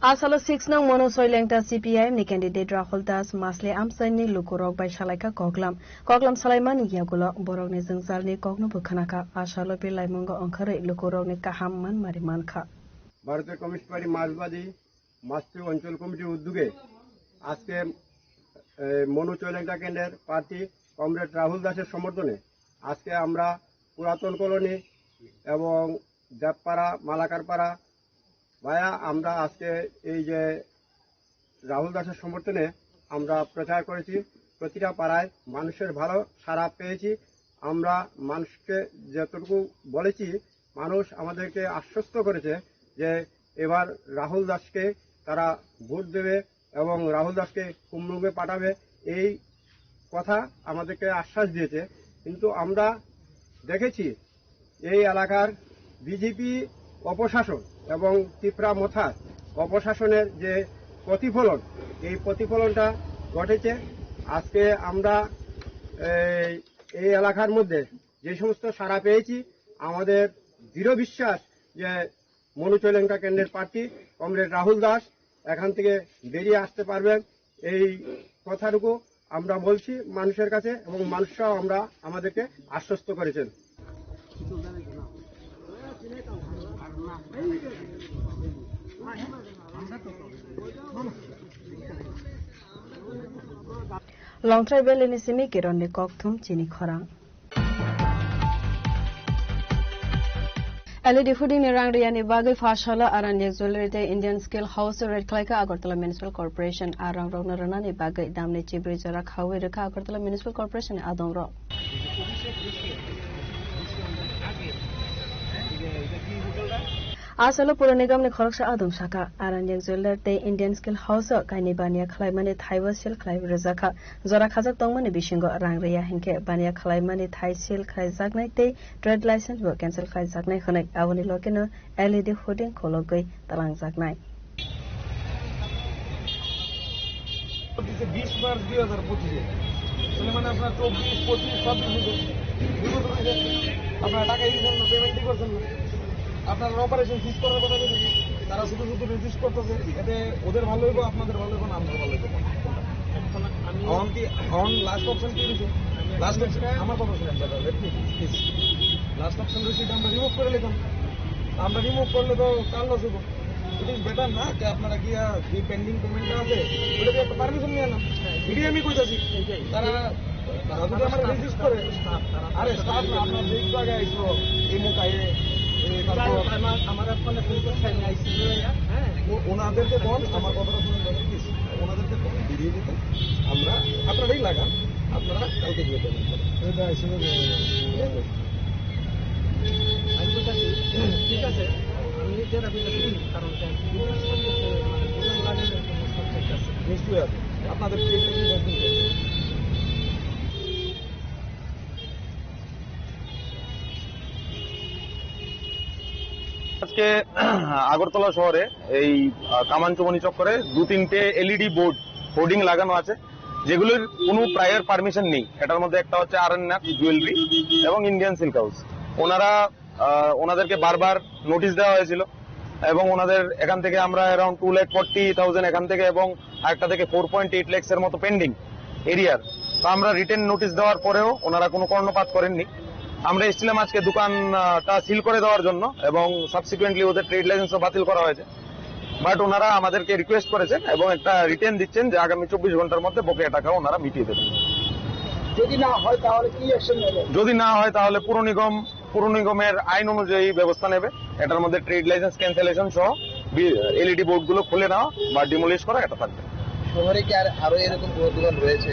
Asalo six nong Monu Soilengta C P I M ni candidate Rahul Das Masle amchaini lukurok bai salaikha koklam. Koklam salaimani yagulo borokni jwngjalni kokno bo khnakha. Asalo birlaimungo ongkharwi lukurokni kaham manmari mankha. ভারতীয় communist party মার্ক্সবাদী মাসলি অঞ্চল কমিটির উদ্যোগে আজকে, এ, মনু চৈলেঙ্কা কেন্দ্রের প্রার্থী কমরেড রাহুল দাসের সমর্থনে আজকে আমরা পুরাতন কলোনি এবং দেবপাড়া, মালাকারপাড়া ভাইয়া, আমরা আজকে এই যে রাহুল দাসের সমর্থনে আমরা প্রচার করেছি, প্রতিটা পাড়ায় মানুষের ভালো সাড়া পেয়েছি। আমরা মানুষকে যতটুকু বলেছি, মানুষ আমাদেরকে আশ্বস্ত করেছে যে এবার রাহুল দাসকে তারা ভোট দেবে এবং রাহুল দাসকে কুমরুঙে পাঠাবে, এই কথা আমাদেরকে আশ্বাস দিয়েছে। কিন্তু আমরা দেখেছি এই এলাকার বিজেপি অপশাসন এবং তিপ্রা মথার অপশাসনের যে প্রতিফলন, এই প্রতিফলনটা ঘটেছে। আজকে আমরা এই, এই এলাকার মধ্যে যে সমস্ত সাড়া পেয়েছি, আমাদের দৃঢ় বিশ্বাস যে মনু চৈলেঙ্কা কেন্দ্রের প্রার্থী কমরেড রাহুল দাস এখান থেকে বেরিয়ে আসতে পারবেন। এই কথাটুকু আমরা বলছি মানুষের কাছে এবং মানুষরাও আমরা, আমাদেরকে আশ্বস্ত করেছেন। Longtrai Valley ni simi Kiron ni kokthum chini khorang. L E D hooding ni rang riyani bagwi pha salo Aranya Jewellery tei Indian Skill House o raid khlaikha Agartala Municipal Corporation. A rang rokno rwnani bagwi damni chibrwi jora khaui rwkha Agartala Municipal Corporation ni adongrok. A salo Puro Nigamni khoroksa adong sakha, Aranya Jewellery tei Indian Skill House o kainwi baniya khlaimani thaibo seal khlai rwjakha. Jora khajak tongmani bisingo rang rwya hinkhe baniya khlaimani thai seal khlaijaknai tei trade license bo cancel khlaijaknai hwnwi aboni logeno L E D hooding khologwi talangjaknai. দিছে বিশ মার্চ দুই হাজার পঁচিশে। তাহলে মানে আপনার চব্বিশ, পঁচিশ, ছাব্বিশ হইল। দুই বছর হইছে। আপনারা টাকা দিচ্ছেন না, পেমেন্টই করছেন না। আপনারা অপারেশন সিজ করার কথা বলছেন। তারা শুধু শুধু রেজিস্ট করতেছে। এতে ওদের ভালো হইব, আপনাদের ভালো হইব না, আমাদের ভালো হইব? এখন আমি এখন কি, এখন লাস্ট অপশন কি হইছে? লাস্ট অপশন, আমার কথা শুনেন দাদা, let me, please. Last option রয়েছে, এটা আমরা রিমুভ করে নিতাম। আমরা রিমুভ করলে তো কার লস হইব? It is better না যে আপনারা কি, আহ, যে পেন্ডিং পেমেন্টটা আছে, ওটা দিয়ে একটা পারমিশন নিয়ে নেন। এটাই আমি কইতাছি। তারা, তারা যদি আমার রেজিস্ট করে, আরে স্টাফ না, আপনার যেই জায়গায় আইসো, এই মুখ আইয়ে, এই তারপর আমার, আমার ফোনে ফোন করছে, আমি আইসি, হ্যাঁ। ও-, ওনাদেরকে বল, আমার কথাটা শুনুন, প্লিজ। ওনাদেরকে বল, বেরিয়ে যেতে। আমরা, আপনারাই লাগান, আপনারা কালকে গিয়ে পেমেন্ট করবেন। এটা আসলে আমি বলতেছি, ঠিক আছে, আমি নিজের আমি কারণ কি? নিশ্চয়ই আছে। আপনাদের কি একটু কি বলতে হবে? আজকে আগরতলা শহরে এই, আহ, কামানচুমনি চক্করে দু তিনটে এলইডি বোর্ড, হোর্ডিং লাগানো আছে, যেগুলোর কোনো প্রায়র পারমিশন নেই। এটার মধ্যে একটা হচ্ছে আরণ্যক জুয়েলারি এবং ইন্ডিয়ান সিল্ক হাউস। ওনারা, আহ, ওনাদেরকে বারবার নোটিশ দেওয়া হয়েছিল এবং ওনাদের এখান থেকে আমরা around two lakh forty thousand এখান থেকে এবং আরেকটা থেকে ফোর পয়েন্ট এইট ল্যাক্সের মতো পেন্ডিং এরিয়ার। তো আমরা রিটেন নোটিশ দেওয়ার পরেও ওনারা কোনো কর্ণপাত করেননি। আমরা এসেছিলাম আজকে দোকানটা সিল করে দেওয়ার জন্য এবং সাবসিকুয়েন্টলি ওদের ট্রেড লাইসেন্সও বাতিল করা হয়েছে। বাট ওনারা আমাদেরকে রিকোয়েস্ট করেছেন এবং একটা রিটেন দিচ্ছেন যে আগামী চব্বিশ ঘন্টার মধ্যে বকেয়া টাকা ওনারা মিটিয়ে দেবেন। যদি না হয় তাহলে কি অ্যাকশন নেবেন? যদি না হয় তাহলে পুর নিগম, পুর নিগমের আইন অনুযায়ী ব্যবস্থা নেবে। এটার মধ্যে ট্রেড লাইসেন্স ক্যান্সেলেশন সহ এলইডি বোর্ডগুলো খুলে নেওয়া বা ডিমোলিশ করা, এটা থাকবে। শহরে কি আর আরো এরকম কোনো দোকান রয়েছে?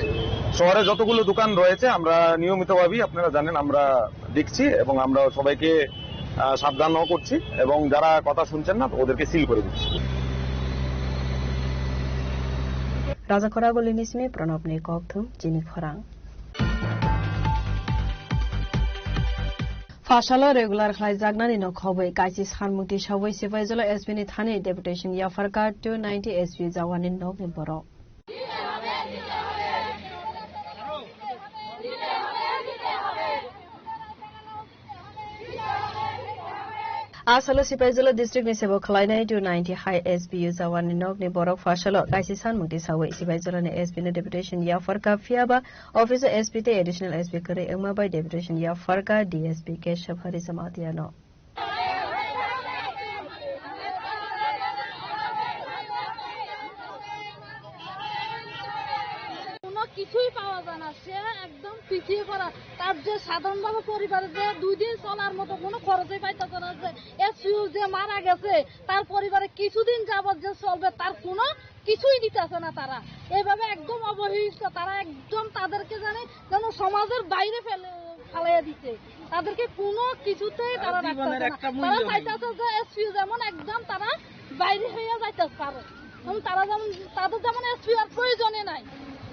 শহরে যতগুলো দোকান রয়েছে আমরা নিয়মিতভাবেই, আপনারা জানেন, আমরা দেখছি এবং আমরা সবাইকে, আহ, সাবধানও করছি এবং যারা কথা শুনছেন না ওদেরকে সিল করে দিচ্ছি। Rajakhora Gulini simi Pranabni kokthum chini khorang. Phasalo regular khlaijaknani no khobwi kaisi sanmung tisawi Sipaijala S P ni thani deputation yapharkha two ninety S P Jawani nokni borok. A salo Sipaijala district ni sebo khwlainai two ninety high S P U Jawani nokni borok phasalo kaisi sanmung tisawi Sipaijala ni S P no deputation yapharkha, phiyaba office o S P tei additional S P kwrwi wngma bai deputation yapharkha D S P Kesab Hari Jamatia no. কোনো কিছুই পাওয়া যায় না, সে একদম পিছিয়ে পড়া। তার যে সাধারণভাবে পরিবারে যে দুই দিন চলার মতো কোনো খরচই পাইতেছে না, যে এসপিও যে মারা গেছে, তার পরিবারে কিছুদিন যাবত যে চলবে, তার কোনো কিছুই দিতেছে না তারা। এইভাবে একদম অবহেলিত, তারা একদম তাদেরকে জানে যেন সমাজের বাইরে ফেলে, ফালাইয়া দিছে। তাদেরকে কোনো কিছুতেই তারা তারা জীবনের রাখতেছে না। একটা মূল্য তারা নেই। চাইতেছে যে এসপিও যেমন একদম তারা বাইরে হইয়া যাইতে পারে। এবং তারা যেমন, তাদের যেমন এসপি আর প্রয়োজনে নাই,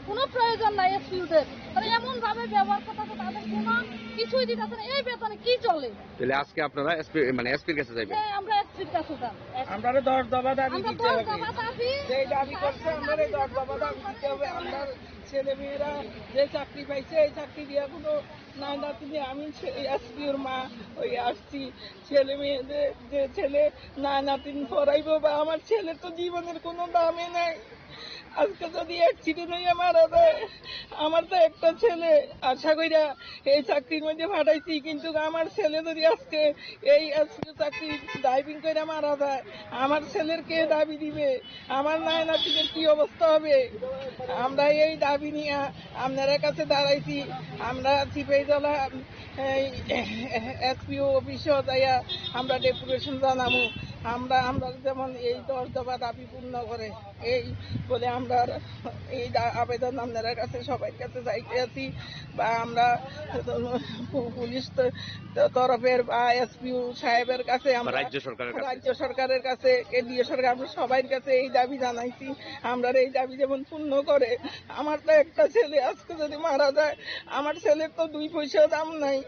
কোনো প্রয়োজন নাই এসপিওদের। তারা এমন ভাবে ব্যবহার করতেছে, তাদের কোনো কিছুই দিতেছে না। এই বেতনে কি চলে? তাহলে আজকে আপনারা এসপি, মানে এসপির কাছে যাইবেন? হ্যাঁ, আমরা এসপির কাছে যাব। আমরারে দশ দফা দাবি আমরা দিতে দশ হবে। দফা দাবি। যেই দাবি করছে, আমরারে দশ দফা দাবি দিতে হবে। আমরা ছেলে মেয়েরা যে চাকরি পাইছে, এই চাকরি দিয়ে কোনো নাই না। তুমি, আমি এসপিওর মা হয়ে আসছি। ছেলে মেয়েদের যে ছেলে না নাতিন পড়াইবো বা আমার ছেলের তো জীবনের কোনো দামে নাই। আজকে যদি অ্যাক্সিডেন্ট হইয়া মারা যায়, আমার তো একটা ছেলে, আশা কইরা এই চাকরির মধ্যে পাঠাইছি, কিন্তু আমার ছেলে যদি আজকে এই আজকে চাকরি ড্রাইভিং করে মারা যায়, আমার ছেলের কে দাবি দিবে? আমার নায় নাতিনের কি অবস্থা হবে? আমরা এই দাবি নিয়ে আপনার কাছে দাঁড়াইছি। আমরা সিপাহীজলা এই এসপিও অফিসে যাইয়া আমরা ডেপুটেশন জানাবো। আমরা, আমরা যেমন এই দশ দফা দাবি পূর্ণ করে, এই বলে আমরা এই দা-, আবেদন আপনার কাছে, সবার কাছে যাইতে আছি। বা আমরা পু-, পুলিশ ত-, ত-, তরফের বা এসপিও সাহেবের কাছে আমরা, রাজ্য সরকারের কাছে। রাজ্য সরকারের কাছে, কেন্দ্রীয় সরকার, আমরা সবার কাছে এই দাবি জানাইছি। আমরা এই দাবি যেমন পূর্ণ করে, আমার তো একটা ছেলে আজকে যদি মারা যায়, আমার ছেলের তো দুই পয়সা দাম নাই।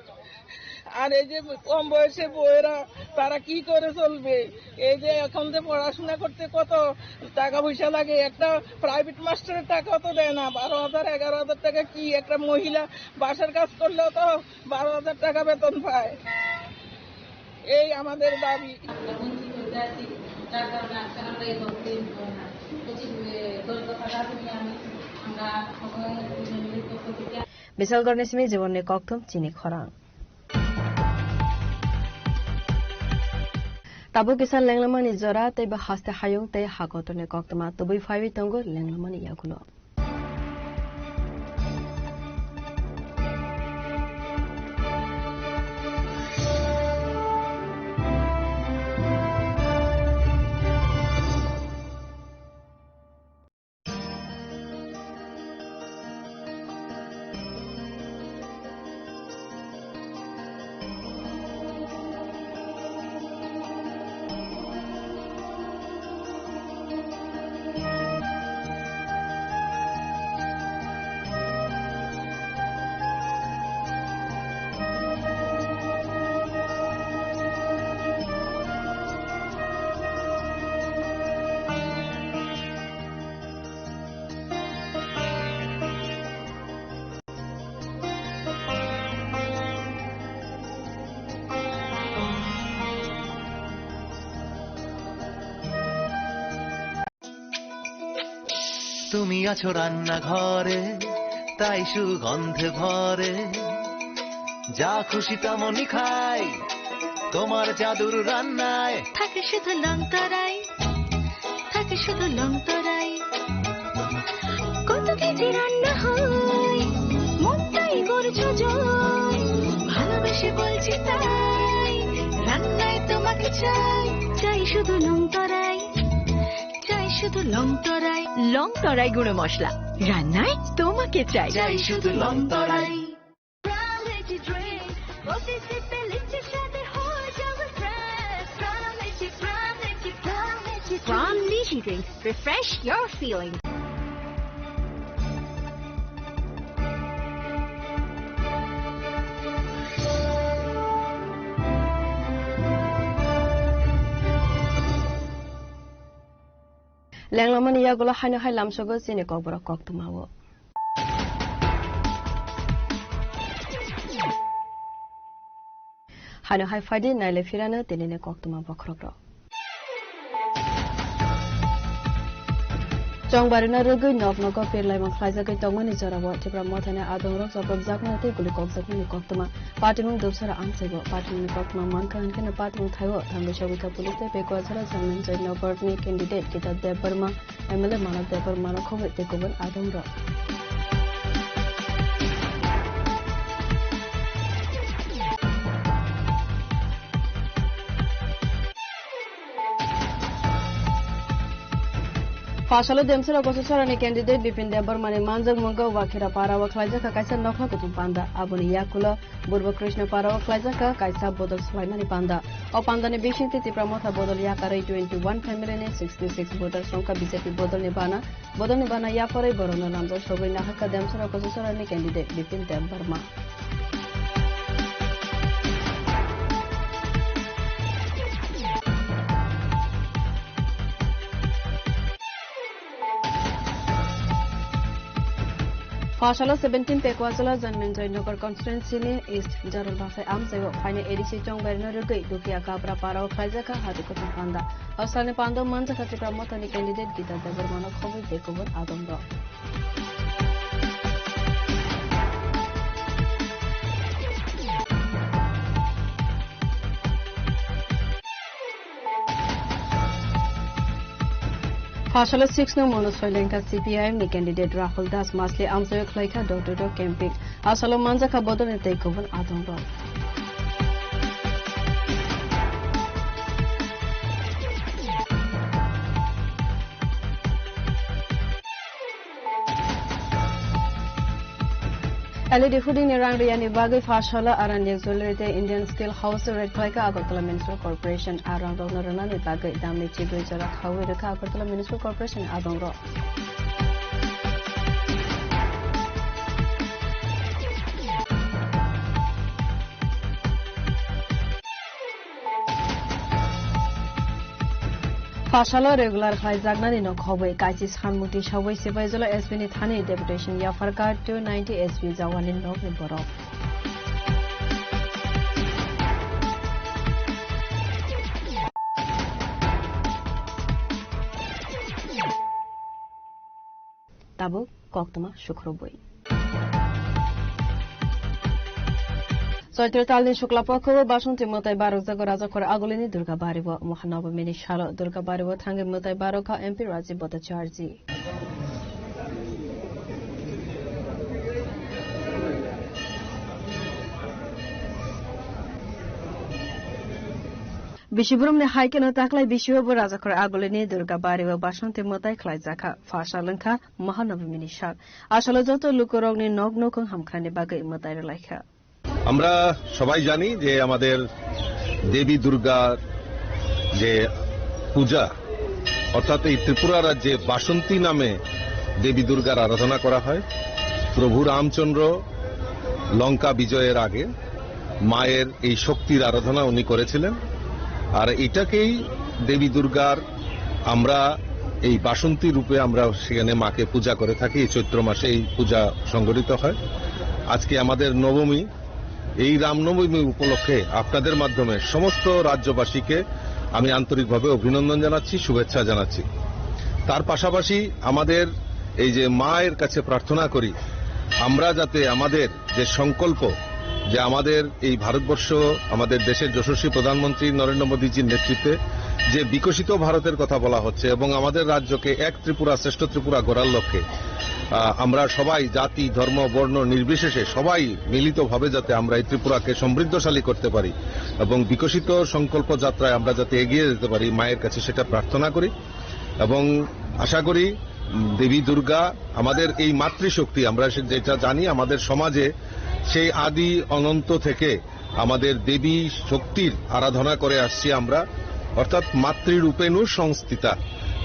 আর এই যে কম বয়সে বউয়েরা, তারা কি করে চলবে? এই যে এখন যে পড়াশোনা করতে কত টাকা পয়সা লাগে, একটা প্রাইভেট মাস্টারের টাকা তো দেয় না, বারো হাজার, এগারো হাজার টাকা কি একটা মহিলা বাসার কাজ করলেও তো বারো হাজার টাকা বেতন পায়। এই আমাদের দাবি। আমরা বঞ্চিত হয়ে যাচ্ছি, যার কারণে আজকে আমরা এই দপ্তরে, আহ, পঁচিশ, এ, দশ দফা দাবি নিয়ে আমি, আমরা সমবায় ইউনিয়নের পক্ষ থেকে Bisalgorni simi Jibonni kokthum chini khorang. Tabuk kisa lenglamani jora tei bo haste hayung tei hakotorni koktwma tubui phaiwi tongo lenglamani yagulo. তুমি আছো রান্নাঘরে, তাই সুগন্ধে ভরে। যা খুশি তেমনই খাই, তোমার জাদুর রান্নায়। থাকে শুধু লং তরাই, থাকে শুধু লং তরাই। কত কেজি রান্না হয়, মনটাই করছো জয়। ভালোবেসে বলছি তাই, রান্নায় তোমাকে চাই, চাই শুধু লং তরাই। চাই শুধু লং তরাই। লং তরাই গুঁড়ো মশলা, রান্নায় তোমাকে চাই। চাই শুধু লং তরাই। Pram Lychee Drink, প্রতি সিপে লিচির স্বাদে হয়ে যাবে fresh। Pram Lychee, Pram Lychee, Pram Lychee Drink. Pram Lychee Drink, refresh your feeling. Lenglamani yagulo haino hai lamsogo chini kokborok koktwmao. Haino hai phaidi naile phirano tinini koktwma bokhorokrok. Chongbarino rwgwi nok nogo pirlaimung khlaijagwi tongmani jorao Tipra Mothani adongrok chopropjakmani tei guli kokjakmani koktwma. Patimung dopsara amchaibo. Patimungni koktwma mankha hwnkhe no patimung thaio thangwi sogwikha police tei Pekuachara Janminjoy Nagarni candidate Gita Debbarma, M L A Manav Debbarmano khobwi tei kubun adongrok. Phasalo Demsara Kososorani candidate Bipin Debbarmani manjakmung Wakhira Parao khlaijakha kaisa nokhla kutung panda. Aboni yakulo Burbo Krishna Parao khlaijakha kaisa bodol swlaimani panda. O pandani bisingtwi Tipra Motha bodol yakarwi twenty one family ni sixty six voters wngkha B J P bodolni bana. Bodolni bana yapharwi borokno lamjak sogwi naharkha Demsara Kososorani candidate Bipin Debbarma. Phasalo seventeen Pekuachara Janminjoy Nagar constituency ni East Jaral Basai amchaio phaini A D C Chongbarino rwgwi Dukia Kabra Parao khlaijakha hati kutung panda. O salni pando manjakha Tipra Mothani candidate Gita Debbarmano khobwi tei kubun adongrok. Phasalo six no mono soilengkha C P I M ni candidate Rahul Das masli amchaio khlaikha door to door campaign. Asalo manjakha bodolni tei kubun adongrok. L E D hooding ni rang riyani bagwi Phasalo Aranya Jewellery tei Indian Steel House raid khlaikha Agartala Municipal Corporation. A rang rokno rwnani bagwi damni chibrwi jora khaui rwkha Agartala Municipal Corporation ni adongrok. Phasalo regular khlaijaknani no khobwi kaisi sanmuti sawi Sipaijala S P ni thani deputation yapharkha two ninety S P Jawani nokni borok. Tabuk koktwma sukrubwi. Choitro talni shukla pokho o Basanti mwtai barokjago Rajakhor Agulini Durga Bari o. Mahanabamini salo Durga Bari o thangwi mwtai barokha M P Rajiv Bhattacharjee. Bisi boromni hai kheno taklai bisio bo Rajakhor Agulini Durga Bari o Basanti mwtai khlaijakha. Phasal wngkha Mahanabamini sal. Asalo joto lukurokni nok nukhung hamkhrani bagwi mwtai rwlaikha. আমরা সবাই জানি যে আমাদের দেবী দুর্গার যে পূজা, অর্থাৎ এই ত্রিপুরা রাজ্যে বাসন্তী নামে দেবী দুর্গার আরাধনা করা হয়। প্রভু রামচন্দ্র লঙ্কা বিজয়ের আগে মায়ের এই শক্তির আরাধনা উনি করেছিলেন। আর এটাকেই দেবী দুর্গার আমরা এই বাসন্তী রূপে আমরা সেখানে মাকে পূজা করে থাকি। এই চৈত্র মাসে এই পূজা সংঘটিত হয়। আজকে আমাদের নবমী, এই রামনবমী উপলক্ষে আপনাদের মাধ্যমে সমস্ত রাজ্যবাসীকে আমি আন্তরিকভাবে অভিনন্দন জানাচ্ছি, শুভেচ্ছা জানাচ্ছি। তার পাশাপাশি আমাদের এই যে মায়ের কাছে প্রার্থনা করি, আমরা যাতে আমাদের যে সংকল্প, যে আমাদের এই ভারতবর্ষ, আমাদের দেশের যশস্বী প্রধানমন্ত্রী নরেন্দ্র মোদীজির নেতৃত্বে যে বিকশিত ভারতের কথা বলা হচ্ছে এবং আমাদের রাজ্যকে এক ত্রিপুরা, শ্রেষ্ঠ ত্রিপুরা গড়ার লক্ষ্যে, আহ, আমরা সবাই জাতি, ধর্ম, বর্ণ নির্বিশেষে সবাই মিলিতভাবে যাতে আমরা এই ত্রিপুরাকে সমৃদ্ধশালী করতে পারি এবং বিকশিত সংকল্প যাত্রায় আমরা যাতে এগিয়ে যেতে পারি, মায়ের কাছে সেটা প্রার্থনা করি। এবং আশা করি, উম, দেবী দুর্গা, আমাদের এই মাতৃশক্তি, আমরা সে-, যেটা জানি, আমাদের সমাজে সেই আদি অনন্ত থেকে আমাদের দেবী শক্তির আরাধনা করে আসছি আমরা, অর্থাৎ মাতৃরূপেণু সংস্থিতা।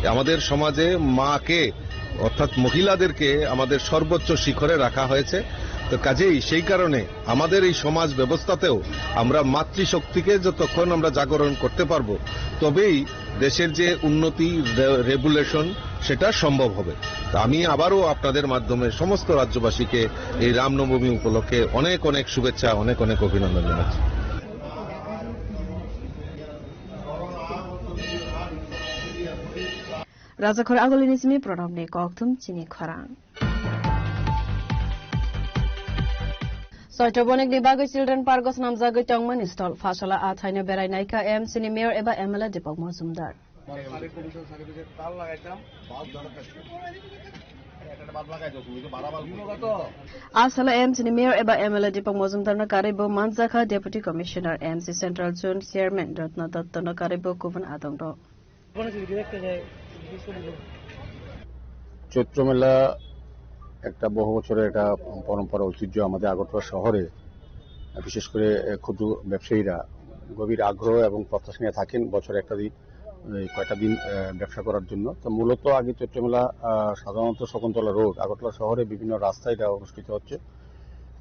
আমাদের সমাজে মাকে, অর্থাৎ মহিলাদেরকে আমাদের সর্বোচ্চ শিখরে রাখা হয়েছে। তো কাজেই সেই কারণে আমাদের এই সমাজ ব্যবস্থাতেও আমরা মাতৃশক্তিকে যতক্ষণ আমরা জাগরণ করতে পারবো, তবেই দেশের যে উন্নতি, রে-, রেভুলেশন, সেটা সম্ভব হবে। তো আমি আবারও আপনাদের মাধ্যমে সমস্ত রাজ্যবাসীকে এই রামনবমী উপলক্ষে অনেক অনেক শুভেচ্ছা, অনেক অনেক অভিনন্দন জানাচ্ছি। Rajakhor Agulini simi Pranabni kokthum chini khorang. Soito bonikni bagwi Children Park o swnamjagwi tongmani stall. Phasola a thaino berai naikha M C ni mayor eba M L A Deepak Mojumdar. A sala M C ni mayor eba M L A Deepak Mojumdar no karwi bo manjakha Deputy Commissioner, M C Central Zone Chairman Ratna Dutta no karwi bo kubun adong rok. চৈত্র মেলা একটা বহু বছরের একটা পরম্পরা, ঐতিহ্য আমাদের আগরতলা শহরে। বিশেষ করে, এ, ক্ষুদ্র ব্যবসায়ীরা গভীর আগ্রহ এবং প্রত্যাশা নিয়ে থাকেন বছরে একটা দিন, এই কয়টা দিন, এ, ব্যবসা করার জন্য। তো মূলত আগে চৈত্র মেলা, আহ, সাধারণত শকুন্তলা রোড, আগরতলা শহরে বিভিন্ন রাস্তায় এটা অনুষ্ঠিত হচ্ছে।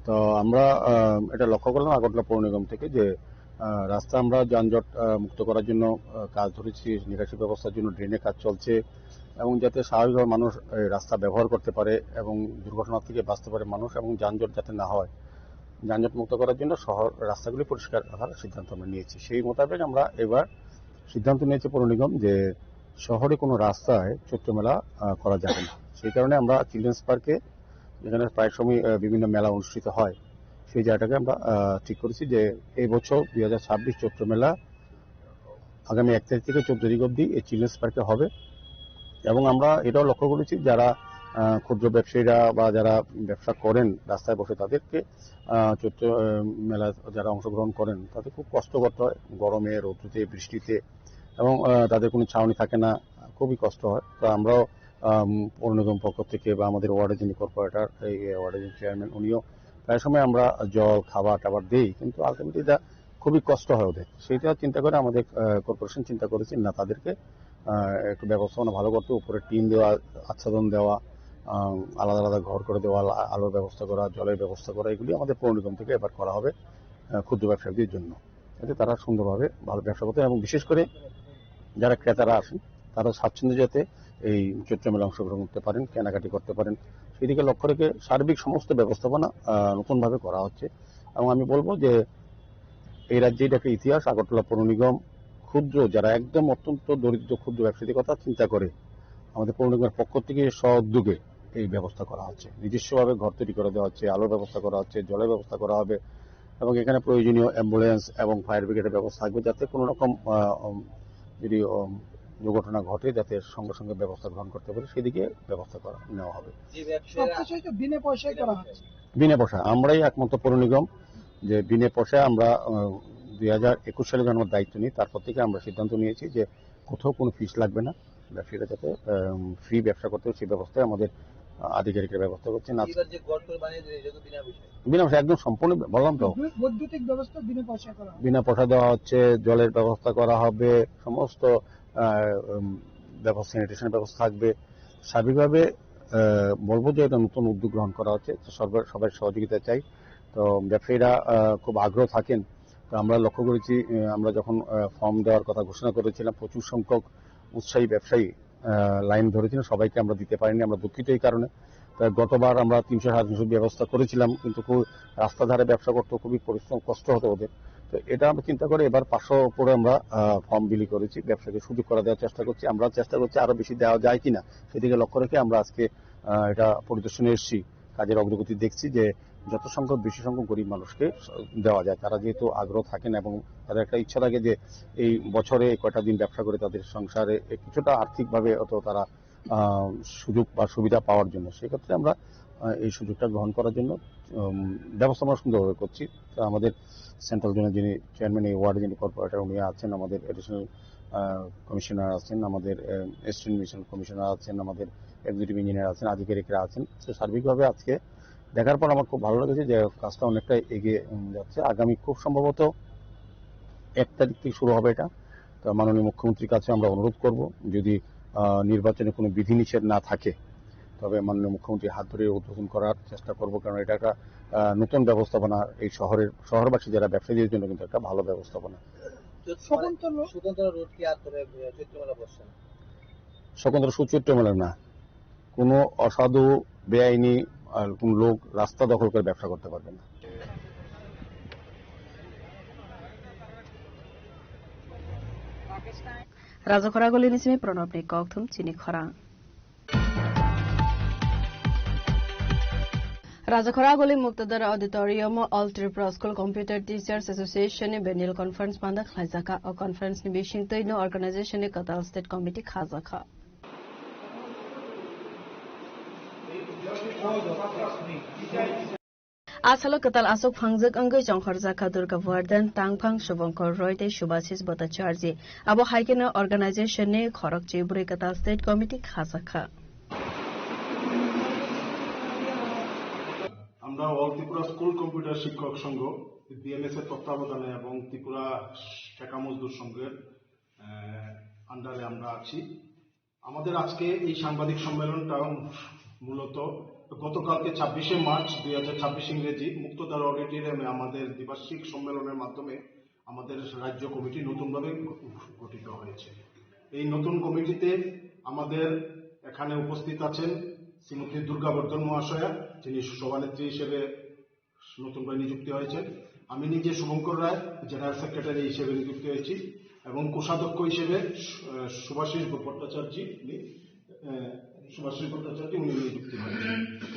তো আমরা, আহ, এটা লক্ষ্য করলাম আগরতলা পৌর নিগম থেকে যে, আহ, রাস্তা আমরা যানজট, আহ, মুক্ত করার জন্য, আহ, কাজ ধরেছি, নিকাশি ব্যবস্থার জন্য ড্রেনের কাজ চলছে এবং যাতে স্বাভাবিকভাবে মানুষ এই রাস্তা ব্যবহার করতে পারে এবং দুর্ঘটনা থেকে বাঁচতে পারে মানুষ এবং যানজট যাতে না হয়, যানজট মুক্ত করার জন্য শহর রাস্তাগুলি পরিষ্কার রাখার সিদ্ধান্ত আমরা নিয়েছি। সেই মোতাবেক আমরা এবার সিদ্ধান্ত নিয়েছে পৌর নিগম যে শহরে কোনো রাস্তায় চৈত্র মেলা, আহ, করা যাবে না। সেই কারণে আমরা চিলড্রেন্স পার্কে, যেখানে প্রায় সময়, আহ, বিভিন্ন মেলা অনুষ্ঠিত হয়, সেই জায়গাটাকে আমরা, আহ, ঠিক করেছি যে এই বছর দুই হাজার ছাব্বিশ চৈত্র মেলা আগামী এক তারিখ থেকে চোদ্দ তারিখ অবধি এই চিলড্রেন্স পার্কে হবে। এবং আমরা এটাও লক্ষ্য করেছি, যারা, আহ, ক্ষুদ্র ব্যবসায়ীরা বা যারা ব্যবসা করেন রাস্তায় বসে, তাদেরকে, আহ, চৈত্র, আহ, মেলায় যারা অংশগ্রহণ করেন, তাদের খুব কষ্ট করতে হয় গরমে, রৌদ্রতে, বৃষ্টিতে, এবং, আহ, তাদের কোনো ছাউনি থাকে না, খুবই কষ্ট হয়। তো আমরাও, আম, পৌর নিগম পক্ষ থেকে বা আমাদের ওয়ার্ডের যিনি কর্পোরেটর, এই ওয়ার্ডের যিনি চেয়ারম্যান, উনিও প্রায় সময় আমরা জল, খাবার টাবার দেই, কিন্তু আলটিমেটলি এটা খুবই কষ্ট হয় ওদের। সেইটা চিন্তা করে আমাদের, আহ, কর্পোরেশন চিন্তা করেছে না, তাদেরকে, আহ, একটু ব্যবস্থাপনা ভালো করতে, উপরে টিন দেওয়া, আচ্ছাদন দেওয়া, আহ, আলাদা আলাদা ঘর করে দেওয়া, আলা-, আলোর ব্যবস্থা করা, জলের ব্যবস্থা করা, এগুলি আমাদের পৌর নিগম থেকে এবার করা হবে, আহ, ক্ষুদ্র ব্যবসায়ীদের জন্য, যাতে তারা সুন্দরভাবে ভালো ব্যবসা করতে, এবং বিশেষ করে যারা ক্রেতারা আসেন, তারা স্বাচ্ছন্দ্যে যাতে এই চৈত্র মেলায় অংশগ্রহণ করতে পারেন, কেনাকাটি করতে পারেন, সেদিকে লক্ষ্য রেখে সার্বিক সমস্ত ব্যবস্থাপনা, আহ, নতুনভাবে করা হচ্ছে। এবং আমি বলবো যে এই রাজ্যে এটা একটা ইতিহাস, আগরতলা পৌর নিগম ক্ষুদ্র, যারা একদম অত্যন্ত দরিদ্র ক্ষুদ্র ব্যবসায়ীদের কথা চিন্তা করে আমাদের পৌর নিগমের পক্ষ থেকে স্ব উদ্যোগে এই ব্যবস্থা করা হচ্ছে। নিজস্বভাবে ঘর তৈরি করে দেওয়া হচ্ছে, আলোর ব্যবস্থা করা হচ্ছে, জলের ব্যবস্থা করা হবে, এবং এখানে প্রয়োজনীয় অ্যাম্বুলেন্স এবং ফায়ার ব্রিগেডের ব্যবস্থা থাকবে, যাতে কোনো রকম, আহ, উম, যদি, উম, দুর্ঘটনা ঘটে, যাতে সঙ্গে সঙ্গে ব্যবস্থা গ্রহণ করতে পারে, সেদিকে ব্যবস্থা করা, নেওয়া হবে। যে ব্যবসায়ীরা সবকিছুই তো বিনা পয়সায় করা হচ্ছে। বিনা পয়সা, আমরাই একমাত্র পৌর নিগম যে বিনা পয়সায় আমরা, আহ, দুই হাজার একুশ সালে যখন আমরা দায়িত্ব নিই, তারপর থেকে আমরা সিদ্ধান্ত নিয়েছি যে কোথাও কোনো ফিস লাগবে না, ব্যবসায়ীরা যাতে, আহ, ফ্রি ব্যবসা করতে পারে, সেই ব্যবস্থায় আমাদের, আহ, আধিকারিকরা ব্যবস্থা করছেন। আজ এবার যে ঘর করে বানিয়ে দিলে, এটা তো বিনা পয়সায়। বিনা পয়সা, একদম সম্পূর্ণ, বললাম তো। বৈদ্যুতিক ব্যবস্থা বিনা পয়সায় করা হবে। বিনা পয়সা দেওয়া হচ্ছে, জলের ব্যবস্থা করা হবে, সমস্ত, আহ, উম, ব্যবস্থা, স্যানিটেশন ব্যবস্থা থাকবে। স্বাভাবিকভাবে, আহ, বলবো যে এটা নতুন উদ্যোগ গ্রহণ করা হচ্ছে, তো সর্ব-, সবাই সহযোগিতা চাই। তো ব্যবসায়ীরা, আহ, খুব আগ্রহ থাকেন। তো আমরা লক্ষ্য করেছি, আহ, আমরা যখন, আহ, ফর্ম দেওয়ার কথা ঘোষণা করেছিলাম, প্রচুর সংখ্যক উৎসাহী ব্যবসায়ী, আহ, লাইন ধরেছিলেন, সবাইকে আমরা দিতে পারিনি, আমরা দুঃখিত এই কারণে। তাই গতবার আমরা তিনশো সাড়ে তিনশো ব্যবস্থা করেছিলাম, কিন্তু খুব রাস্তা ধারে ব্যবসা করতে খুবই পরিশ্রম, কষ্ট হতো ওদের। এটা আমরা চিন্তা করে এবার পাঁচশো করে আমরা ফর্ম বিলি করেছি, ব্যবসাকে সুযোগ করে দেওয়ার চেষ্টা করছি। আমরা চেষ্টা করছি আরো বেশি দেওয়া যায় কিনা, সেদিকে লক্ষ্য রেখে আমরা আজকে আহ, এটা পরিদর্শনে এসেছি। কাজের অগ্রগতি দেখছি যে যত সংখ্যক, বেশি সংখ্যক গরিব মানুষকে দেওয়া যায়, তারা যেহেতু আগ্রহ থাকে না এবং তাদের একটা ইচ্ছা থাকে যে এই বছরে কয়টা দিন ব্যবসা করে তাদের সংসারে কিছুটা আর্থিকভাবে অত তারা আহ, সুযোগ বা সুবিধা পাওয়ার জন্য। সেক্ষেত্রে আমরা আহ, এই সুযোগটা গ্রহণ করার জন্য উম, ব্যবস্থাপনা সুন্দরভাবে করছি। তো আমাদের সেন্ট্রাল জোনের যিনি চেয়ারম্যান, এই ওয়ার্ডে যিনি কর্পোরেটর, উনি আছেন, আমাদের অ্যাডিশনাল কমিশনার আছেন, আমাদের অ্যাসিস্ট্যান্ট মিশন কমিশনার আছেন, আমাদের এক্সিকিউটিভ ইঞ্জিনিয়ার আছেন, আধিকারিকরা আছেন। তো সার্বিকভাবে আজকে দেখার পর আমার খুব ভালো লেগেছে যে কাজটা অনেকটা এগিয়ে উম, যাচ্ছে। আগামী খুব সম্ভবত এক তারিখ থেকে শুরু হবে এটা। তো মাননীয় মুখ্যমন্ত্রীর কাছে আমরা অনুরোধ করব, যদি আহ, নির্বাচনে কোনো বিধিনিষেধ না থাকে, তবে মাননীয় মুখ্যমন্ত্রীর হাত ধরে উদ্বোধন করার চেষ্টা করব, কারণ এটা একটা আহ, নতুন ব্যবস্থাপনা। এই শহরের, শহরবাসী যারা ব্যবসায়ীদের জন্য কিন্তু একটা ভালো ব্যবস্থাপনা। শকুন্তলা, শকুন্তলা রোড কি আর করে, আহ, চৈত্র মেলা বসছে না? শকুন্তলা শুধু চৈত্র মেলা না, কোনো অসাধু, বেআইনি আর কোন লোক রাস্তা দখল করে ব্যবসা করতে পারবে না। Rajakhora Goli ni simi Pranab ni kokthum chini khorang. Rajakhora Goli Muktadar Auditorium o All Tripura School Computer Teachers Association ni biennial conference panda khlaijaka. O conference ni bisingtwi no organization ni kwtal state committee khajakha. A salo kwtal aswk phangjak wngwi chonghorjakha Durga Vardhan, Tangphang Subhankar Roy tei Subhasis Bhattacharjee. Abo hai kheno organization ni khorokchi bwrwi kwtal state committee khajakha. আমরা অল Tripura school computer শিক্ষক সংঘ, বিএমএস এর তত্ত্বাবধানে এবং ত্রিপুরা ঠেকা মজদুর সংঘের আন্ডারে আমরা আছি। আমাদের আজকে এই সাংবাদিক সম্মেলনটা মূলত গতকালকে ছাব্বিশে মার্চ দুই হাজার ছাব্বিশ ইংরেজি মুক্তধারা অডিটোরিয়ামে আমাদের দ্বিবার্ষিক সম্মেলনের মাধ্যমে আমাদের রাজ্য কমিটি নতুনভাবে গ-, গঠিত হয়েছে। এই নতুন কমিটিতে আমাদের এখানে উপস্থিত আছেন শ্রীমতী দুর্গাবর্ধন মহাশয়া, যিনি সভানেত্রী হিসেবে নতুনভাবে নিযুক্তি হয়েছেন। আমি নিজে শুভঙ্কর রায় জেনারেল সেক্রেটারি হিসেবে নিযুক্তি হয়েছি এবং কোষাধ্যক্ষ হিসেবে সু-, আহ, সুভাষিস ভট্টাচার্য, উনি, আহ, সুভাষিস ভট্টাচার্য উনি নিযুক্তি হয়েছেন।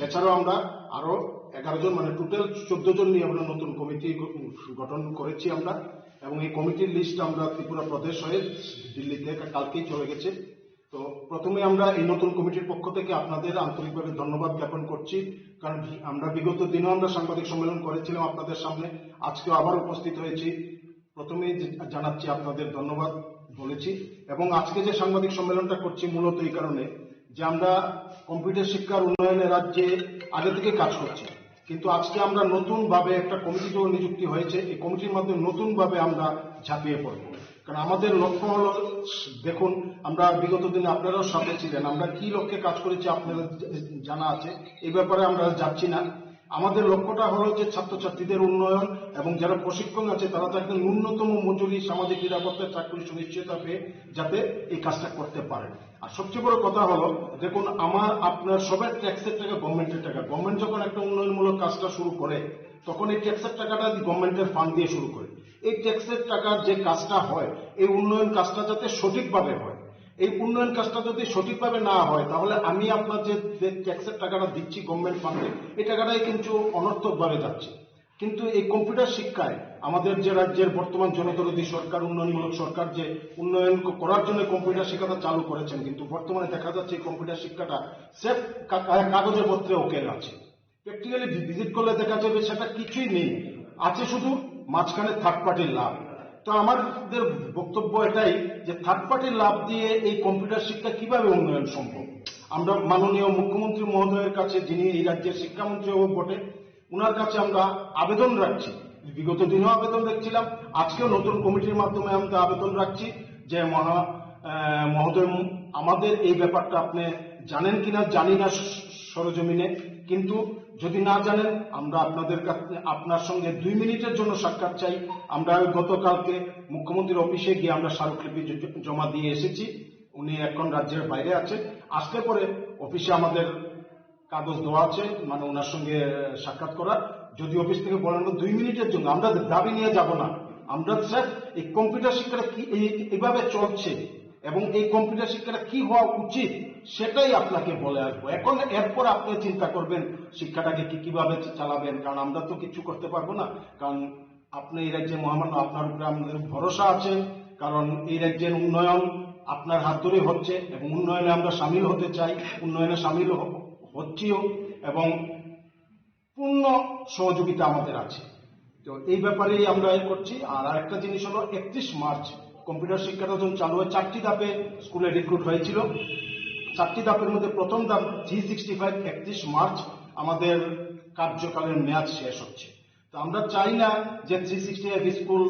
এছাড়াও আমরা আরো এগারো জন, মানে টোটাল চোদ্দ জন নিয়ে আমরা নতুন কমিটি গ-, গঠন করেছি আমরা, এবং এই কমিটির লিস্ট আমরা ত্রিপুরা প্রদেশ হয়ে দিল্লিতে কা-, কালকেই চলে গেছে। তো প্রথমে আমরা এই নতুন কমিটির পক্ষ থেকে আপনাদের আন্তরিকভাবে ধন্যবাদ জ্ঞাপন করছি, কারণ ভি-, আমরা বিগত দিনও আমরা সাংবাদিক সম্মেলন করেছিলাম আপনাদের সামনে, আজকেও আবার উপস্থিত হয়েছি। প্রথমেই যে-, জানাচ্ছি আপনাদের ধন্যবাদ বলেছি, এবং আজকে যে সাংবাদিক সম্মেলনটা করছি মূলত এই কারণে যে আমরা কম্পিউটার শিক্ষার উন্নয়নে রাজ্যে আগে থেকে কাজ করছি, কিন্তু আজকে আমরা নতুন ভাবে একটা কমিটি যখন নিযুক্তি হয়েছে, এই কমিটির মাধ্যমে নতুন ভাবে আমরা ঝাঁপিয়ে পড়ব। কারণ আমাদের লক্ষ্য হলো, দেখুন, আমরা বিগত দিনে আপনারাও সাথে ছিলেন, আমরা কি লক্ষ্যে কাজ করেছি আপনাদের জানা আছে, এই ব্যাপারে আমরা যাচ্ছি না। আমাদের লক্ষ্যটা হলো যে ছাত্রছাত্রীদের উন্নয়ন এবং যারা প্রশিক্ষণ আছে তারা যাতে ন্যূনতম মজুরি, সামাজিক নিরাপত্তা, চাকরি সুনিশ্চয়তা পেয়ে যাতে এই কাজটা করতে পারেন। আর সবচেয়ে বড় কথা হলো, দেখুন, আমার আপনার সবার ট্যাক্সের টাকা গভর্নমেন্টের টাকা। গভর্নমেন্ট যখন একটা উন্নয়নমূলক কাজটা শুরু করে, তখন এই ট্যাক্সের টাকাটা গভর্নমেন্টের ফান্ড দিয়ে শুরু করে। এই ট্যাক্সের টাকার যে কাজটা হয়, এই উন্নয়ন কাজটা যাতে সঠিকভাবে হয়, এই উন্নয়ন কাজটা যদি সঠিকভাবে না হয়, তাহলে আমি আপনার যে, যে ট্যাক্সের টাকাটা দিচ্ছি গভর্নমেন্ট ফান্ডে, এই টাকাটাই কিন্তু অনর্থকভাবে যাচ্ছে। কিন্তু এই কম্পিউটার শিক্ষায় আমাদের যে রাজ্যের বর্তমান জনদরদী সরকার, উন্নয়নমূলক সরকার যে উন্নয়ন ক-, করার জন্য কম্পিউটার শিক্ষাটা চালু করেছেন, কিন্তু বর্তমানে দেখা যাচ্ছে এই কম্পিউটার শিক্ষাটা সেফ কা-, কা-, কাগজে পত্রে ওকে আছে। প্র্যাকটিক্যালি ভি-, ভিজিট করলে দেখা যাবে সেটা কিছুই নেই, আছে শুধু মাঝখানে থার্ড পার্টির লাভ। তো আমাদের বক্তব্য এটাই যে থার্ড পার্টির লাভ দিয়ে এই কম্পিউটার শিক্ষা কিভাবে উন্নয়ন সম্ভব? আমরা মাননীয় মুখ্যমন্ত্রী মহোদয়ের কাছে, যিনি এই রাজ্যের শিক্ষামন্ত্রীও বটে, ওনার কাছে আমরা আবেদন রাখছি, বিগত দিনেও আবেদন রাখছিলাম, আজকেও নতুন কমিটির মাধ্যমে আমরা আবেদন রাখছি যে মহা-, আহ, মহোদয়, আমাদের এই ব্যাপারটা আপনি জানেন কিনা জানি না স-, সরজমিনে, কিন্তু যদি না জানেন, আমরা আপনাদের কাছে, আপনার সঙ্গে দুই মিনিটের জন্য সাক্ষাৎ চাই। আমরা গতকালকে মুখ্যমন্ত্রীর অফিসে গিয়ে আমরা স্মারকলিপি জ-, জমা দিয়ে এসেছি। উনি এখন রাজ্যের বাইরে আছেন, আসলে পরে অফিসে আমাদের কাগজ দেওয়া আছে, মানে ওনার সঙ্গে সাক্ষাৎ করার। যদি অফিস থেকে বলেন দুই মিনিটের জন্য, আমরা দাবি নিয়ে যাব না, আমরা স্যার এই কম্পিউটার শিক্ষাটা কি এই- এইভাবে চলছে এবং এই কম্পিউটার শিক্ষাটা কি হওয়া উচিত সেটাই আপনাকে বলে আসবো। এখন এরপর আপনি চিন্তা করবেন শিক্ষাটাকে কি কিভাবে চালাবেন, কারণ আমরা তো কিছু করতে পারবো না। কারণ আপনি এই রাজ্যের মহামান্য, আপনার উপরে আমাদের ভরসা আছে, কারণ এই রাজ্যের উন্নয়ন আপনার হাত ধরেই হচ্ছে এবং উন্নয়নে আমরা সামিল হতে চাই, উন্নয়নে সামিল হ- হচ্ছিও এবং পূর্ণ সহযোগিতা আমাদের আছে। তো এই ব্যাপারেই আমরা এ করছি। আর আরেকটা জিনিস হলো, একত্রিশ মার্চ কম্পিউটার শিক্ষাটা যখন চালু হয়, চারটি ধাপে স্কুলে রিক্রুট হয়েছিল। চারটি ধাপের মধ্যে প্রথম ধাপ জি সিক্সটি ফাইভ, একত্রিশ মার্চ আমাদের কার্যকালের মেয়াদ শেষ হচ্ছে। তো আমরা চাই না যে three sixty five school